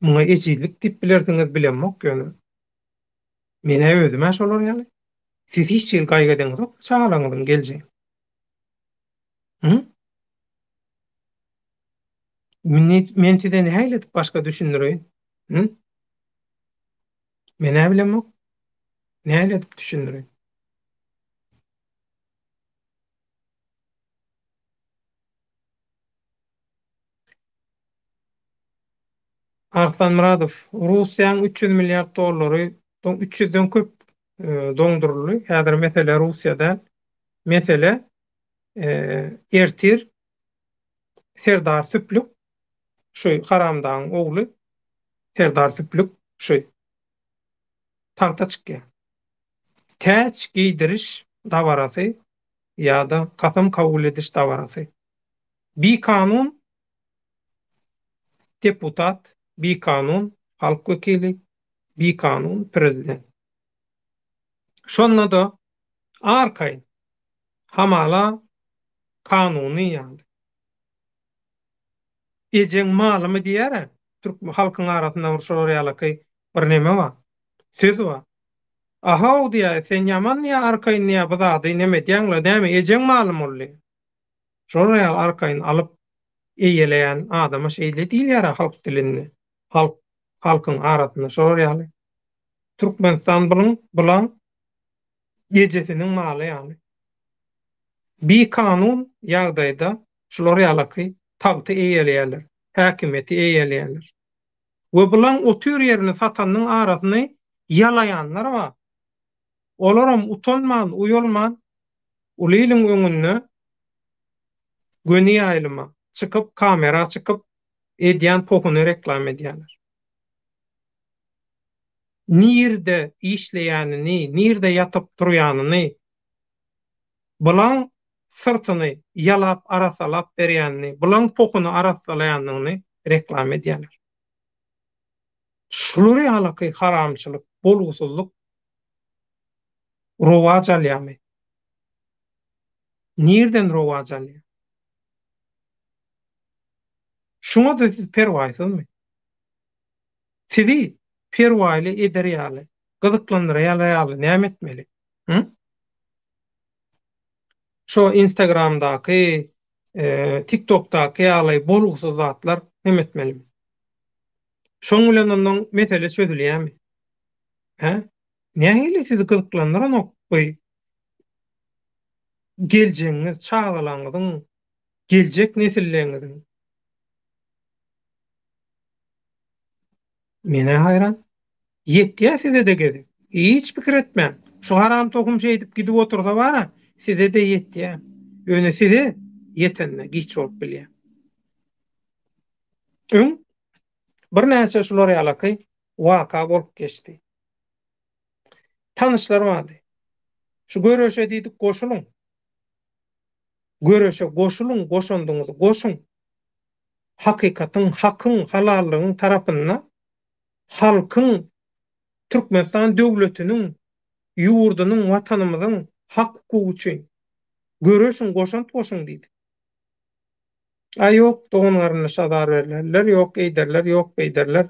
muňa ejizlik diýip bilersiňiz, bilemok ýöne. Men-ä özüm-ä şolar ýaly. Siz hiç hili gaýgy edeňizokmy çagalaryňyzyň geljegini? Hı? Men size nähili edip başga düşündireýin? Hı? Men-ä bilemok. Nähili edip düşündireýin? Arslan Myradow, Russiýanyň 300 milliard dollary, 300-den köp doňduryldy. Häzir mesele Russiýa däl. Mesele ertir Serdar Süplük şu haramdagyň ogly Serdar Süplük şu tagta çykýar. Täç geýdiriş dabarasy ýa-da kasam kabul ediş dabarasy. Bikanun deputat, bikanun halk wekili, bikanun prezident. Şonda-da arkaýyn hamala kanuny ýaly. Ejeň malymy diýýär-ä, türkmen halkyň arasynda bir şolar ýalaky bir neme bar, söz bar. Ahow diýýär, sen ýaman diýýär, arkaýyn diýýär, bu zady neme edýäň-le, näme ejeň malymy ol diýýär. Şolar ýaly arkaýyn alyp eýeleýän adama şeýle diýilýär-ä halk dilinde, halk halkyň arasynda şolar ýaly. Türkmenistan buluň bulaň ejesiniň maly ýaly. Bikanun ýagdaýda şular ýalaky tagty eýeleýärler, häkimiýeti eýeleýärler. We bulaň otyr ýerini satanyň arasyny ýalaýanlar bar. Olaram utanman, uýalman uly iliň öňünde göni ýaýlyma çykyp, kamera çykyp edýän pohuny reklama edýärler. Nirde işleýänini, nirde ýatyp turýanyny bulaň. syrtyny ýalap arassalap berýänini, bulaň pohuny arassalaýanyny reklama edýärler. Şular ýalaky haramçylyk, bolgusyzlyk rowaç alýarmy? Nirden rowaç alýar? Şuňa-da siz perwaýsyzmy? Sizi perwaýly eder ýaly, gyzyklandyraýar ýaly näme etmeli? Hı? Şo Instagramdaky, TikTokdaky ýaly bolgusyz zatlar näme etmelimi? Şoň bilen onnoň mesele çözülýärmi? Hä? Nähili sizi gyzyklandyranok bu geljegiňiz, çagalaňyzyň, geljek nesilleňiziň? Menä haýran. Ýetýä size-de gezek. Hiç pikir etmäň. Şu haram tohum şeýdip gidip otursa bar-a, size-de ýetýä. Ýöne size ýetende giç bolup bilýä. Öň birnäçe şular ýalaky waka bolup geçdi. Tanyşlar bardy. Şu göreşe diýdik goşulyň. Göreşe goşulyň, goşandyňyzy goşuň. Hakykatyň, hakyň, halallygyň tarapynda halkyň, Türkmenistan döwletiniň, ýurdunyň, Watanymyzyň hak-hukugy üçin göreşiň, goşant goşuň diýdik. A ýok, dogan-garyndaş azar berlerler, ýok eýderler, ýok beýderler.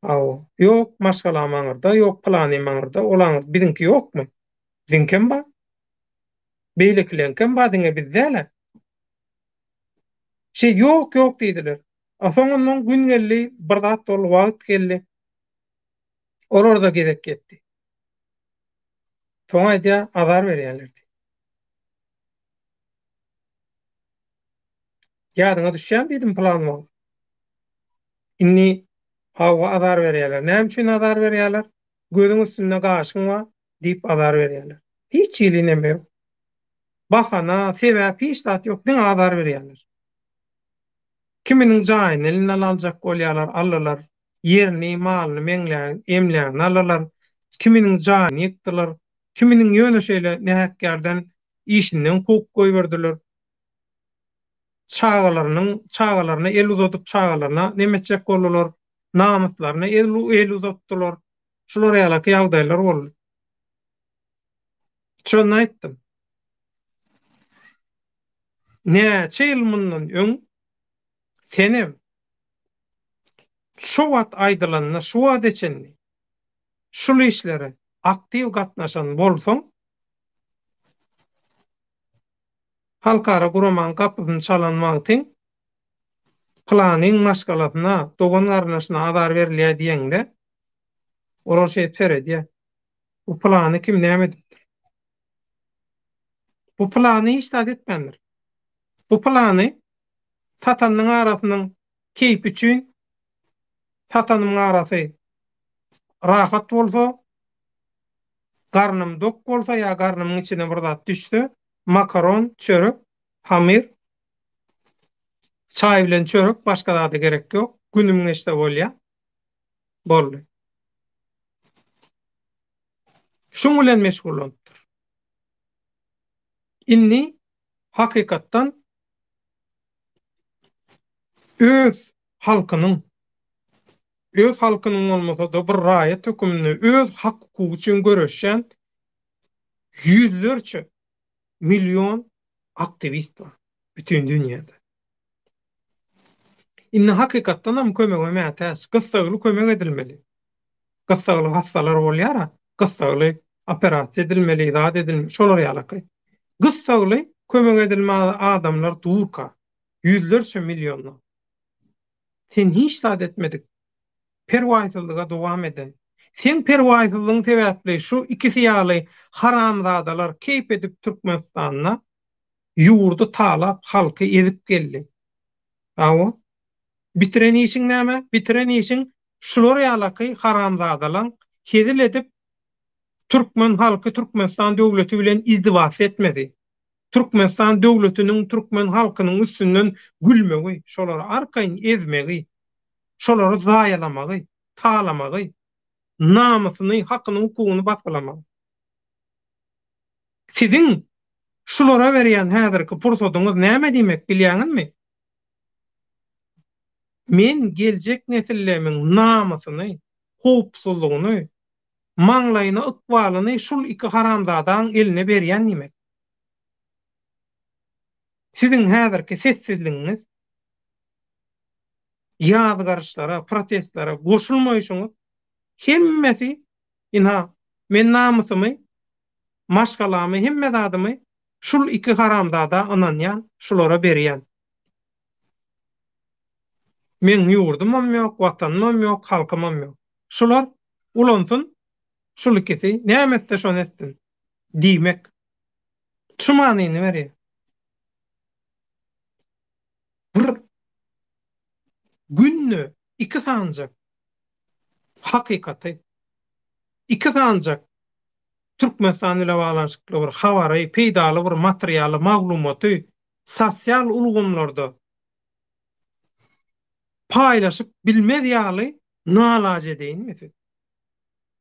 Hawa, ýok, maşgalam aňyrda, ýok, pylanym aňyrda, ol aňyrda, biziňki ýokmy? Biziňkem bar. Beýlekileňkem bar, diňe biz däl-ä. Şeý, ýok, ýok diýdiler. A soňundan gün geldi, bir zat boldy, wagt geldi. Olar-da gezek ýetdi. Soň aýdýar, azar berýärler diýip. Ýadyňa düşýärmi diýdim pylan wagt. Indi hawa azar berýärler. Näme üçin azar berýärler? Gözüň üstünde gaşyň bar diýip azar berýärler. Hiç hili neme ýok. Bahana, sebäp hiç zat ýok, diňe azar berýärler. Kiminiň jaýyny elinden aljak bolýarlar, aldylar. Ýerini, malyny, meňlägini, emlägini aldylar. Kiminiň jaýyny ýykdylar. Kiminiň ýöne şeýle nähak ýerden işinden kowup goýberdiler. Çagalarynyň çagalaryna el uzadyp çagalaryna neme etjek boldular, namyslaryna el el uzatdylar. Şular ýalaky ýagdaýlar boldy. Şonda aýtdym. Näçe ýyl mundan öň senem şo wagt aýdylanda şu wagta çenli şul işlere aktiw gatnaşan bolsaň, Halkara guramaň gapysyny çalan wagtyň pylanyň maşgalasyna, dogan-garyndaşyna azar berilýär diýeňde, olar şeýdip seredýär. Bu pylany kim näme edipdir? Bu pylany hiç zat etmändir. Bu pylany satanynyň arasynyň keýpi üçin satanymyň arasy rahat bolsa, garnym dok bolsa ýa garnymyň içine bir zat düşse, makaron, çörek, hamyr, çaý bilen çörek, başga zada gerek ýok. Günüm geçse bolýar. Boldy. Şuň bilen meşgullanypdyr. Indi hakykatdan öz halkynyň öz halkynyň bolmasa-da bir raýat höküminde öz hak-hukugy üçin göreşýän ýüzlerçe million aktiwist bar bütin dünýäde. Indi hakykatdanam kömege mätäç, gyssagly kömek edilmeli. Gyssagly hassalar bolýar-a, gyssagly operasiýa edilmeli, zat edilmeli, şolar ýalaky. Gyssagly kömek edilmeli adamlar durka, ýüzlerçe millionlap. Sen hiç zat etmedik. Perwaýsyzlyga dowam eden. Seň perwaýsyzlygyň sebäpli şu ikisi ýaly haramzadalar keýp edip Türkmenistanda ýurdy talap halky ezip geldi. Hawa. Bitiren işiň näme? Bitiren işiň şular ýalaky haramzadalaň hezil edip türkmen halky Türkmenistan döwleti bilen izdiwas etmesi. Türkmenistan döwletiniň türkmen halkynyň üstünden gülmegi, şolary arkaýyn ezmegi, şolary zaýalamagy, talamagy, namysyny, hakyny, hukugyny basgylamagy. Siziň. Şulara berýän häzirki pursadyňyz näme diýmek bilýäňizmi? Men geljek nesillemiň namysyny, howpsuzlygyny, maňlaýyna ykbalyny şul iki haramzadaň eline berýän diýmek. Siziň häzirki sessizligiňiz, ýazgaryşlara, protestlere goşulmaýşyňyz hemmesi ynha men namysymy, maşgalamy, hemme zadymy şul iki haramzada ynanýan, şulara berýän. Meň ýurdumam ýok, watanymam ýok, halkymam ýok. Şular ulansyn, şul ikisi näme etse şony etsin diýmek. Şu manyny berýär. Bir günde iki sanjak hakykaty, iki sanjak Türkmenistan ile baglanyşykly bir habary, peýdaly bir materialy, maglumaty sosial ulgamlarda paýlaşyp bilmez ýaly nalaç edeýinmi siz?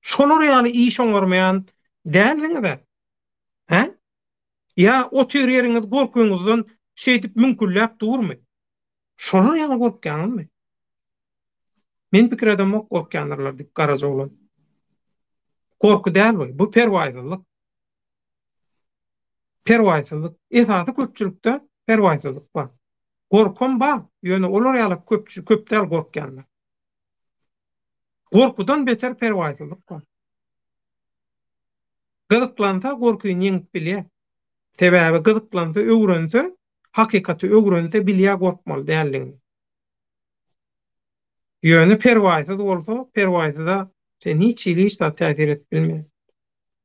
Şolar ýaly iş oňarmaýan dälsiňiz-ä? Hä? Ýa otyr ýeriňiz gorkyňyzdan şeýdip müňkülläp durmy? Şolar ýaly gorkýaňyzmy? Men pikir edemok gorkýandyrlar diýip garaja oglan. Gorky däl bu, bu perwaýsyzlyk. Perwaýsyzlyk. Esasy köpçülikde perwaýsyzlyk bar. Gorkam bar, ýöne olar ýaly köpçü köp däl gorkýanlar. Gorkudan beter perwaýsyzlyk bar. Gyzyklansa gorkyny ýeňip bilýär. Sebäbi gyzyklansa, öwrense, hakykaty öwrense bilýär gorkmaly däldigini. Ýöne perwaýsyz bolsa, perwaýsyza sen hiç hili hiç zat täsir edip bilmeýär.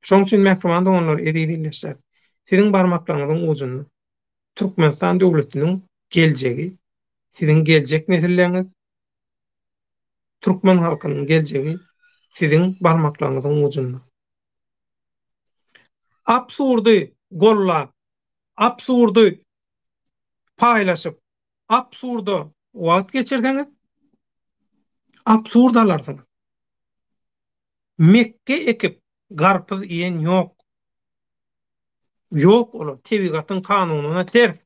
Şonuň üçin mähriban doganlar, eziz ildeşler, siziň barmaklaryňyzyň ujunda Türkmenistan döwletiniň geljegi, siziň geljek nesilleriňiz, türkmen halkynyň geljegi siziň barmaklaryňyzyň ujunda. Absurdy gollap, absurdy paýlaşyp, absurda wagt geçirseňiz, absurd alarsyňyz. Mekge ekip, garpyz iýen ýok. Ýok olar, tebigatyň kanunyna ters.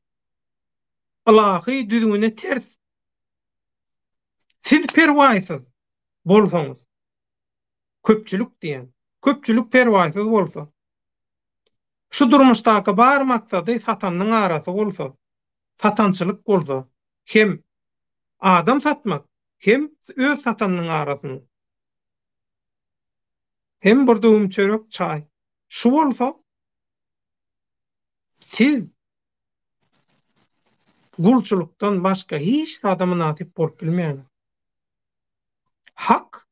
Ylahy düzgüne ters. Siz perwaýsyz bolsaňyz, köpçülik diýen, köpçülik perwaýsyz bolsa, şu durmuşdaky bar maksady satanyň arasy bolsa, satançylyk bolsa, hem adam satmak, hem öz satanynyň arasyny, hem bir döwüm çörek, çaý, şu bolsa, siz gulçulykdan başga hiç zada mynasyp bolup bilmeýäňiz. Hak,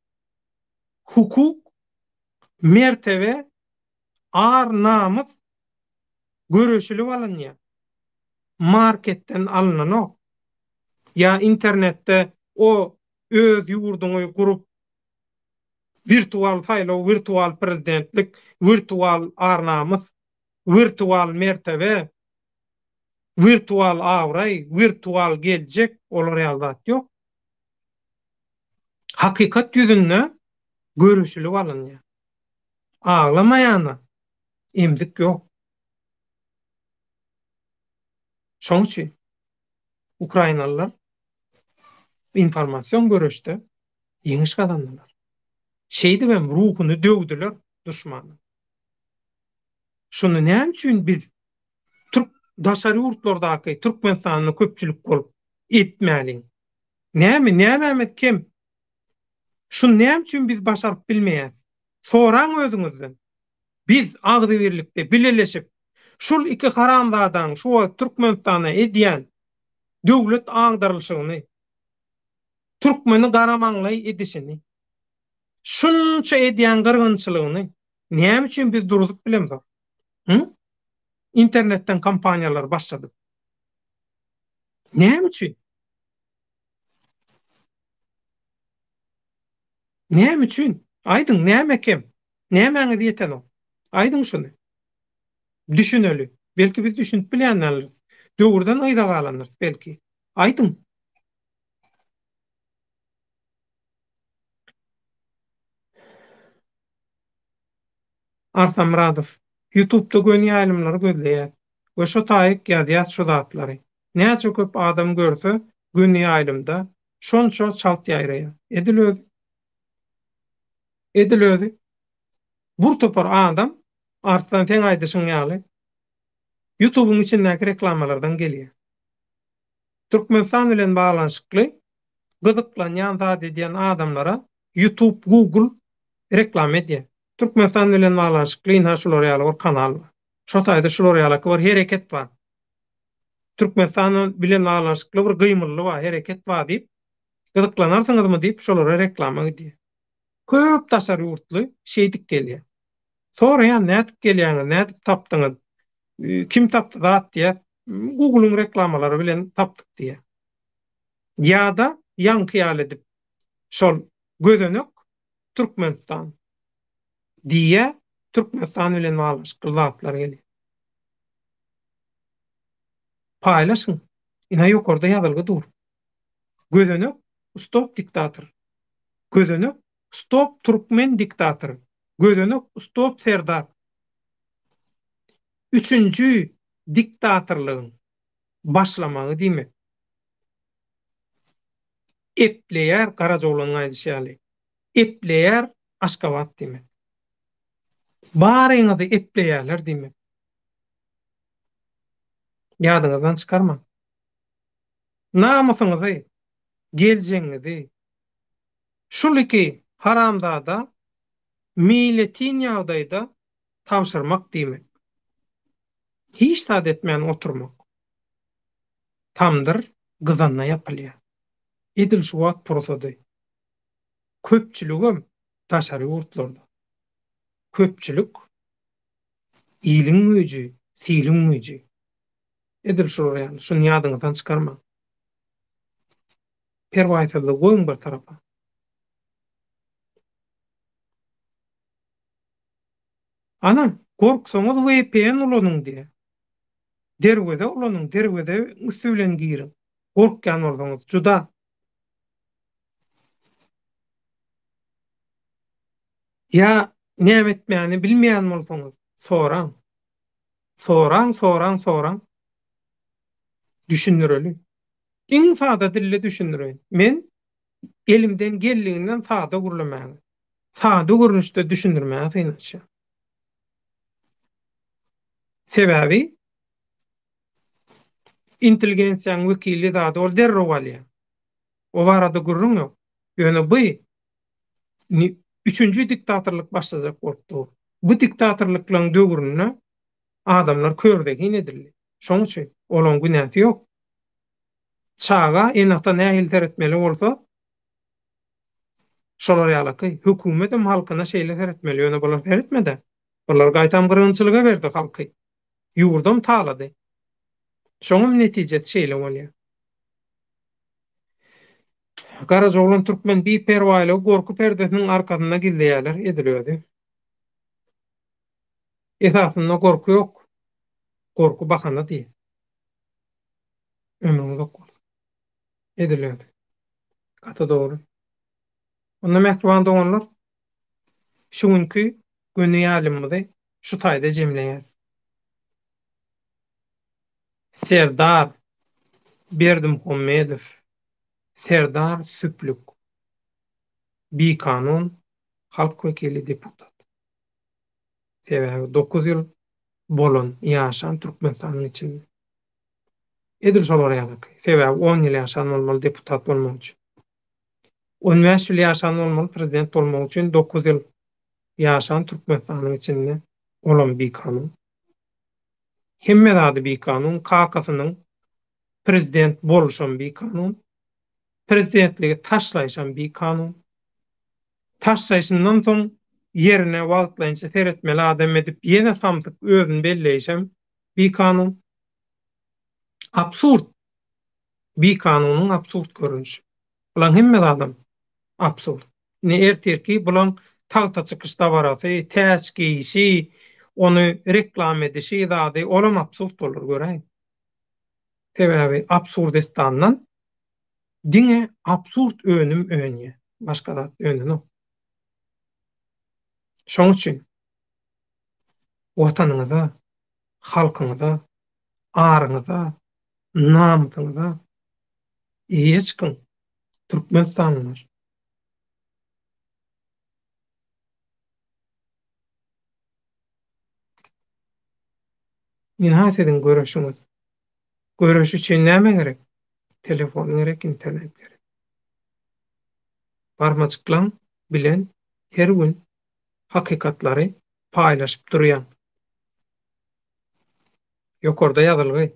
hukuk, mertebe, ar-namys göreşilip alynýar. Marketden alynanok. Ýa internetde o öz ýurduňy gurup wirtual saýlaw, wirtual prezidentlik, wirtual ar-namys, wirtual mertebe, wirtual abraý, wirtual geljek olar ýaly zat ýok. Hakykat ýüzünde göreşilip alynýar. Aglamaýana emzik ýok. Şoň üçin ukrainalylar informasion göreşde ýeňiş gazandylar. Şeýdibem ruhuny döwdüler duşmanyň. Şuny näme üçin biz türk daşary ýurtlardaky türkmenistanly köpçülik bolup etmäliň? Näme, nämämiz kem? Şuny näme üçin biz başaryp bilmeýäs? Soraň özüňizden. Biz agzybirlikde bileleşip, şul iki haramzadaň şu wagt Türkmenistana edýän döwlet agdarylyşygyny, türkmeni garamaňlaý edişini, şunça edýän gyrgynçylygyny näme üçin biz durzup bilemzok? Hı? Internetden kampaniýalary başladyp. Näme üçin? Näme üçin? Aýdyň, näme kem? Nämäňiz ýetenok? Aýdyň şuny. Düşüneli. Belki biz düşünip bilýändendiris. Döwürden yza galandyrys belki. Aýdyň. Arslan Myradow, Ýutubda göni ýaýlymlary gözleýäs. We şo taýyk ýazýas şu zatlary. Näçe köp adam görse göni ýaýlymda şonça çalt ýaýraýar. Edil özi. Edil özi. Bur topar adam Arslan seň aýdyşyň ýaly Ýutubyň içindäki reklamalardan gelýär. Türkmenistan bilen baglanyşykly gyzyklanýan zat edýän adamlara Ýutub Google reklama edýär. Türkmenistan bilen baglanyşykly ynha şular ýaly bir kanal bar. Şo taýda şular ýalaky bir hereket bar. Türkmenistan bilen baglanyşykly bir gymyldy bar, hereket bar diýip, gyzyklanarsyňyzmy diýip şolara reklama gidýär. Köp daşary ýurtly şeýdip gelýär. Soraýan nädip gelýäňiz, nädip tapdyňyz, kim tapdy zat diýýär. Google-yň reklamalary bilen tapdyk diýýär. Ýa-da ýaňky ýaly edip şol gözenek Türkmenistan diýýär, Türkmenistan bilen baglanyşykly zatlar gelýär. Paýlaşyň. Ine ýokarda ýazylgy dur. Gözenek stop diktator. Gözenek stop türkmen diktator. Gözenek stop serdar. Üçünji diktatorlygyň başlamagy diýmek. Epleýär Garajaoglanyň aýdyşy ýaly. Epleýär Aşgabat diýmek. Baryňyzy epleýärler diýmek. Ýadyňyzdan çykarmaň. Namysyňyzy, geljegiňizi şul iki haramzada meýletin ýagdaýda tabşyrmak diýmek. Hiç zat etmän oturmak. Tamdyr gyzanda ýapylýar. Edil şu wagt pursady. Köpçüligem daşary ýurtlarda. Köpçülik iliň güýji, siliň güýji. Edil şular ýaly. Şuny ýadyňyzdan çykarmaň. Perwaýsyzlygy goýuň bir tarapa. Ana, gorksaňyz VPN ulanyň diýýär. Derweze ulanyň, derweze üsti bilen giriň. Gorkýan bolsaňyz, juda. Ýa näme etmäni bilmeýän bolsaňyz, soraň. Soraň, soraň, soraň. Düşündireli. Iň sada dilde düşündireýin. Men elimden geldiginden sada gürlemäge, sada görnüşde düşündirmäge synanyşýan. Sebäbi intelligensiýanyň wekili zady ol derrew alýar. O barada gürrüň ýok. Ýöne bu üçünji diktatorlyk başlajak bolup dur. Bu diktatorlyklaryň döwründe adamlar kör-zehin edildi. Şoň üçin olaryň günäsi ýok. Çaga ene-ata nähili seretmeli bolsa, şolar ýalaky hökümetem halkyna şeýle seretmeli. Ýöne bular seretmedi. Bular gaýtam gyrgynçylyga berdi halky. Ýurdam talady. Şoňam netijesi şeýle bolýar. Garajaoglan türkmen biperwaýlygy gorky perdesiniň arkasynda gizleýärler edil özi. Esasynda gorky ýok. Gorky bahana diýýär. Ömrüň uzak bolsun. Edil özi. Gaty dogry. Onda mähriban doganlar, şu günki göni ýaýlymymyzy şu taýda jemleýäs. Serdar Berdimuhamedow, Serdar Süplük, bikanun halk wekili deputat. Sebäbi dokuz ýyl bolan, ýaşan Türkmenistanyň içinde. Edil şolar ýalyky. Sebäbi on ýyl ýaşan bolmaly deputat bolmak üçin. On bäş ýyl ýaşan bolmaly prezident bolmak üçin dokuz ýyl ýaşan Türkmenistanyň içinde olam bikanun. Hemme zady bikanun, kakasynyň prezident boluşam bikanun, prezidentligi taşlaýşam bikanun. Taşlaýşyndan soň ýerine wagtlaýynça seretmeli adam edip ýene samsyk özüni belleýşem bikanun. Absurd. Bikanunyň absurd görnüşi. Bulaň hemme zadam absurd. Ine ertirki bulaň tagta çykyş dabarasy, täç geýişi, ony reklama edişi zady olam absurd bolar göräýiň. Sebäbi absurdistandan diňe absurd önüm önýär. Başga zat önenok. Şoň üçin Watanyňyza, halkyňyza. Aryňyza, namysyňyza eýe çykyň, türkmenistanlylar! Ynha siziň göreşiňiz. Göreş üçin näme gerek? Telefon gerek, internet gerek. Barmajyklaň bilen her gün hakykatlary paýlaşyp durýaň. Ýokarda ýazylgy.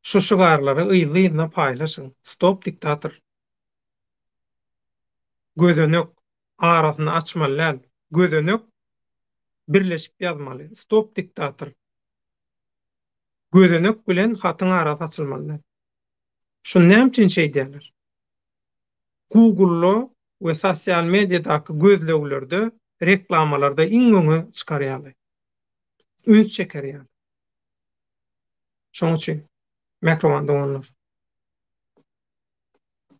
Şu şygarlary yzly-yzyna paýlaşyň. Stop diktator. Gözenek arasyny açmaly däl. Gözenek birleşip ýazmaly. Stop diktator. Gözenek bilen hatyň arasy açylmaly däl. Şuny näme üçin şeýdýärler? Google-da we sosial mediadaky gözleglerde, reklamalarda iň öňe çykarýarlar. Üns çeker ýaly. Şonuň üçin, mähriban doganlar,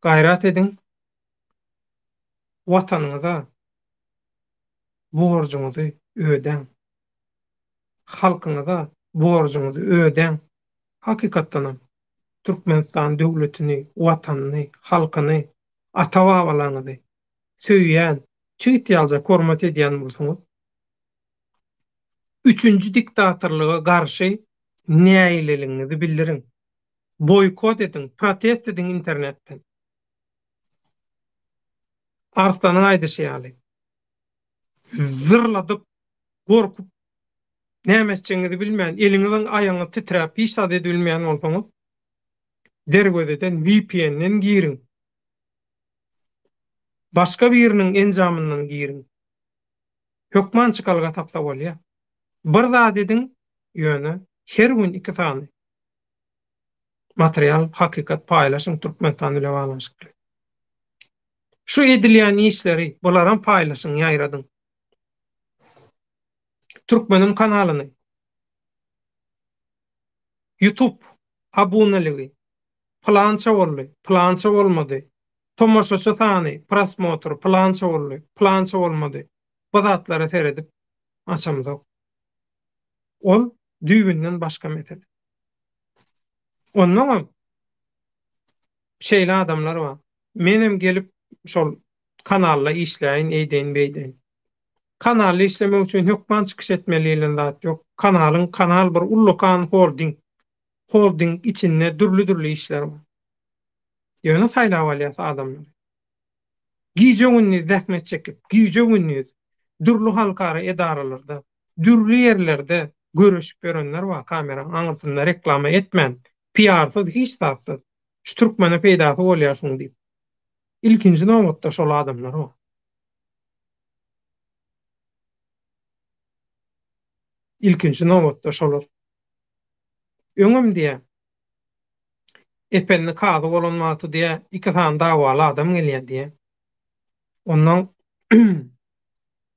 gaýrat ediň, Watanyňyza borjuňyzy ödäň. Halkyňyza borjuňyzy ödäň. Hakykatdanam, Türkmenistan döwletini, Watanyny, halkyny, ata-babalaryňyzy söýýän, çigit ýalyjak hormat edýän bolsaňyz, üçünji diktatorlyga garşy nägileligiňizi bildiriň. Boýkot ediň, protest ediň internetden. Arslanyň aýdyşy ýaly, zyrladyp, gorkup, näme etjegiňizi bilmän, eliňiziň aýagyňyz titräp, hiç zat edibilmeýän bolsaňyz, derwezeden VPN-den giriň. Başga biriniň enjamyndan giriň. Hökman çykalga tapsa bolýar. Bir zat ediň, ýöne her gün iki sany material, hakykat paýlaşyň Türkmenistan bile baglanyşykly. Şu edilýän işleri bularam paýlaşyň, ýaýradyň. Türkmenim kanalyny Youtube abuneligi pylança boldy, pylança bolmady. Tomaşaçy sany, prosmotr, pylança boldy, pylança bolmady. Bu zatlara seredip açamzok. Ol düýbünden başga mesele. Onnoňam şeýle adamlar bar. Menem gelip şol kanalda işläýin, eýdeýin, beýdeýin. Kanalda işlemek üçin hökman çykyş etmeli diýlen zat ýok. Kanalyň kanal bir ullakan holding. Holding içinde dürli-dürli işler bar. Ýöne saýlap alýas adamlary. Gije-gündiz zähmet çekip, gije-gündiz dürli halkara edaralarda, dürli ýerlerde göreşip ýörenler bar kameraň aňyrsynda reklama etmän, piarsyz hiç zatsyz. Şu türkmene peýdasy bolýar şuň diýip. Ilkinji nobatda şol adamlar bar. Ilkinji nobatda şolar. Öňem diýýän. Ependi kazy bolan wagty diýýä, iki sany dawaly adam gelýär diýýä. Ondan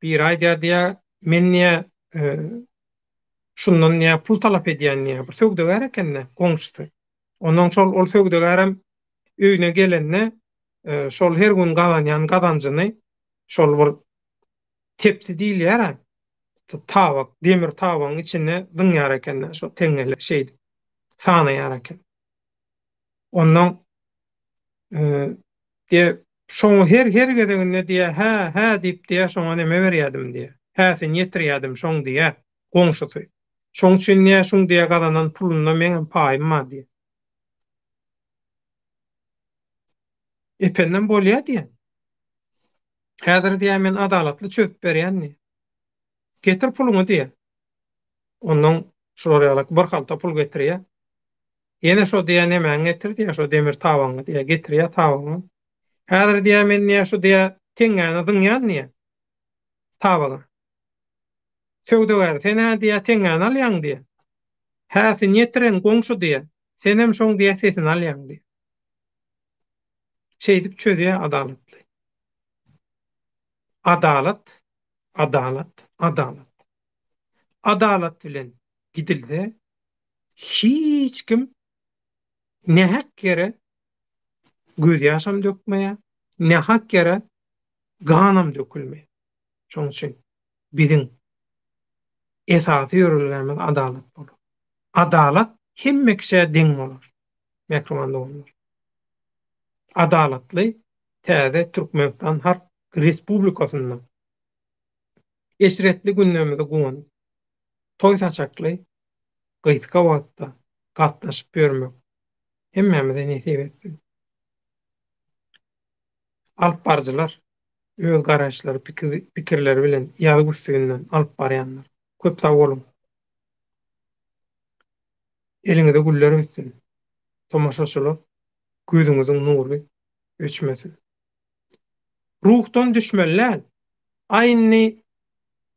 biri aýdýar diýýä, men diýýä, şundan diýýä pul talap edýän diýýä. Bir söwdagär eken-de, goňşusy. Ondan şol ol söwdagärem öýüne gelende şol her gün gazanýan gazanjyny şol bir tepsi diýilýär-ä, tabak, demir tabagyň içinde zyňýar eken-de, şol teňňeleri şeýdip sanaýar eken. Ondan diýe şoňa her her gezeginde diýe hä hä diýip diýe şoňa neme berýädim diýe. Häsini ýetirýädim şoň diýe goňşusy. Şoň üçin diýe şuň diýe gazanan pulunda meňem paýym bar diýe. Ependem bolýa diýe. Häzir diýe men adalatly çözüp berýän diýe. Getir puluňy diýe. Ondan şular ýalak bir halta pul getirýä. Ýene şo diýýä nemäňi getir diýýä, şo demir tabagyňy diýýä, getirýä tabagyňy. Häzir diýýä men diýýä şu diýýä teňňäni zyňýan diýýä tabaga. Söwdagär sen-ä diýýä teňňäni alýaň diýýä. Häsini ýetiren goňşy diýýä, senem şoň diýýä sesini alýaň diýýä. Şeýdip çözýä adalatly. Adalat, adalat, adalat. Adalat bilen gidilse hiç kim nähak ýere gözýaşam dökmeýär, nähak ýere ganam dökülmeýär. Şonuň üçin biziň esasy ýörelgämiz adalat bolar. Adalat. Hemme kişä deň bolar. Mähriban doganlar. Adalatly täze Türkmenistan Halk Respublikasynda eşretli günlerimize guwanyp, toý saçakly gysga wagtda gatnaşyp ýörmek hemmämize nesip etsin. Alyp baryjylar öz garaýyşlary, pikirleri bilen ýazgy üstünden alyp barýanlar. Köp sag boluň. Eliňize güller bitsin. Tomaşaçylar gözüňiziň nury öçmesin. Ruhdan düşmeli däl. Aý indi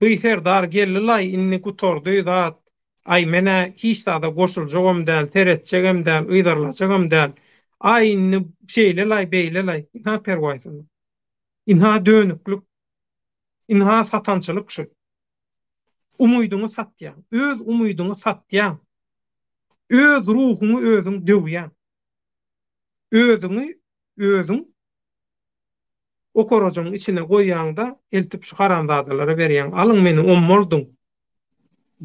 by serdar geldi-laý indi gutardy zat. Aý men-ä hiç zada goşuljagam däl, seretjegem däl, yzarlajagam däl. Aý indi şeýle-laý, beýle-laý. Ynha perwaýsyzlyk. Ynha dönüklik. Ynha satançylyk şu. Umydyňy satýaň. Öz umydyňy satýaň. Öz ruhuňy özüň döwýäň. Özüňi özüň okarajygyň içine goýýaň-da, eltip şu haramzadalara berýäň. Alyň meni ommaldyň.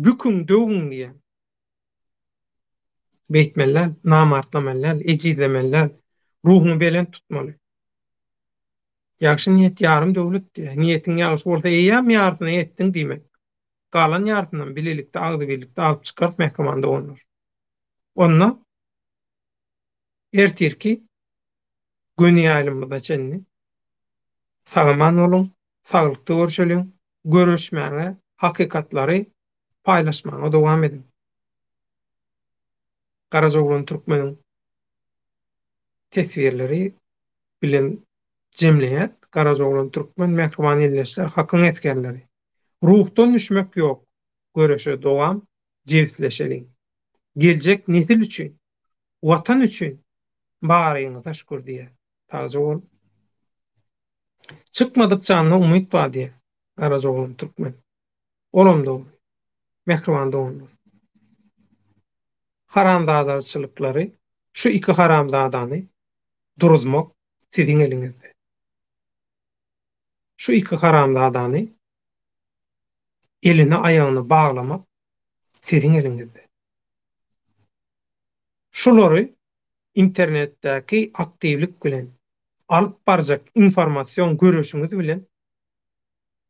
Büküň, döwüň diýýäň. Beýtmeli däl, namartlamaly däl, ejizlemeli däl. Ruhuňy belent tutmaly. Ýagşy niýet ýarym döwlet diýýär. Niýetiň ýagşy bolsa eýýäm ýarysyna ýetdiň diýmek. Galan ýarysynam bilelikde agzybirlikde alyp çykarys mähriban doganlar. Onda ertirki göni ýaýlymymyza çenli sag-aman boluň, saglykda görşeliň, göreşmäge, hakykatlary paýlaşmaga dowam ediň. Garajaoglan Türkmeniň teswirleri bilen jemleýäs. Garajaoglan Türkmen mähriban ildeşler, Hakyň esgerleri. Ruhdan düşmek ýok, göreşe dowam, jebisleşeliň. Geljek nesil üçin, Watan üçin baryňyza şükür diýýär. Sagja bol. Çykmadyk janda umyt bar diýýär Garajaoglan Türkmen. Olam dogry. Mähriban doganlar. Haramzadaçylyklary şu iki haramzadany duruzmak siziň eliňizde. Şu iki haramzadany elini aýagyny baglamak siziň eliňizde. Şulary internetdäki aktiwlik bilen alyp barjak informasion göreşiňiz bilen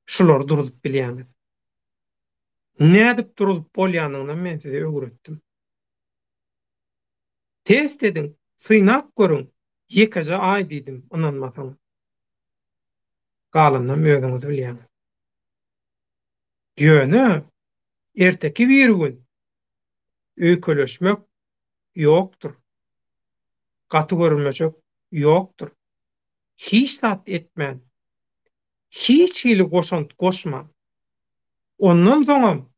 şulary duruzyp bilýäňiz. Nädip duruzyp bolýanynam men size öwretdim. Test ediň, synap görüň, ýekeje aý diýdim, ynanmasaňyz. Galanynam özüňiz bilýäňiz. Ýöne erteki birigün öýkeleşmek ýokdur. Gaty görülmejek ýokdur. Hiç zat etmän, hiç hili goşant goşman, ondan soňam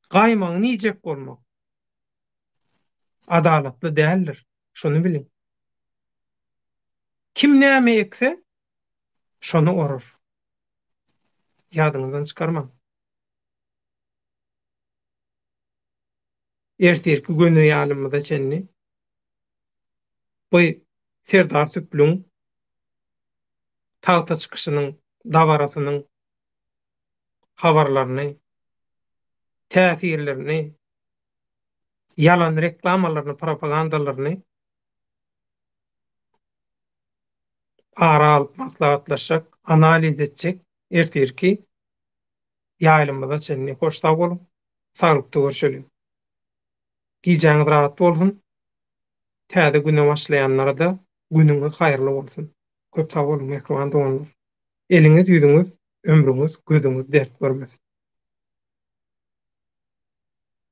gaýmagyny iýjek bolmak adalatly däldir. Şony biliň. Kim näme ekse, şony orar. Ýadyňyzdan çykarmaň. Ertirki göni ýalymyza çenli bu Serdar Süplüň tagta çykyşynyň dabarasynyň habarlaryny, täsirlerini, ýalan reklamalaryny, propagandalaryny ara alyp maslahatlaşjak, analiz etjek ertirki ýaýlymyza çenli hoş sag boluň, saglykda görşeliň. Gijäňiz rahat bolsun. Täze güne başlaýanlara-da günüňiz haýyrly bolsun. Köp sag boluň mähriban doganlar. Eliňiz, ýüzüňiz, ömrüňiz, gözüňiz dert görmesin.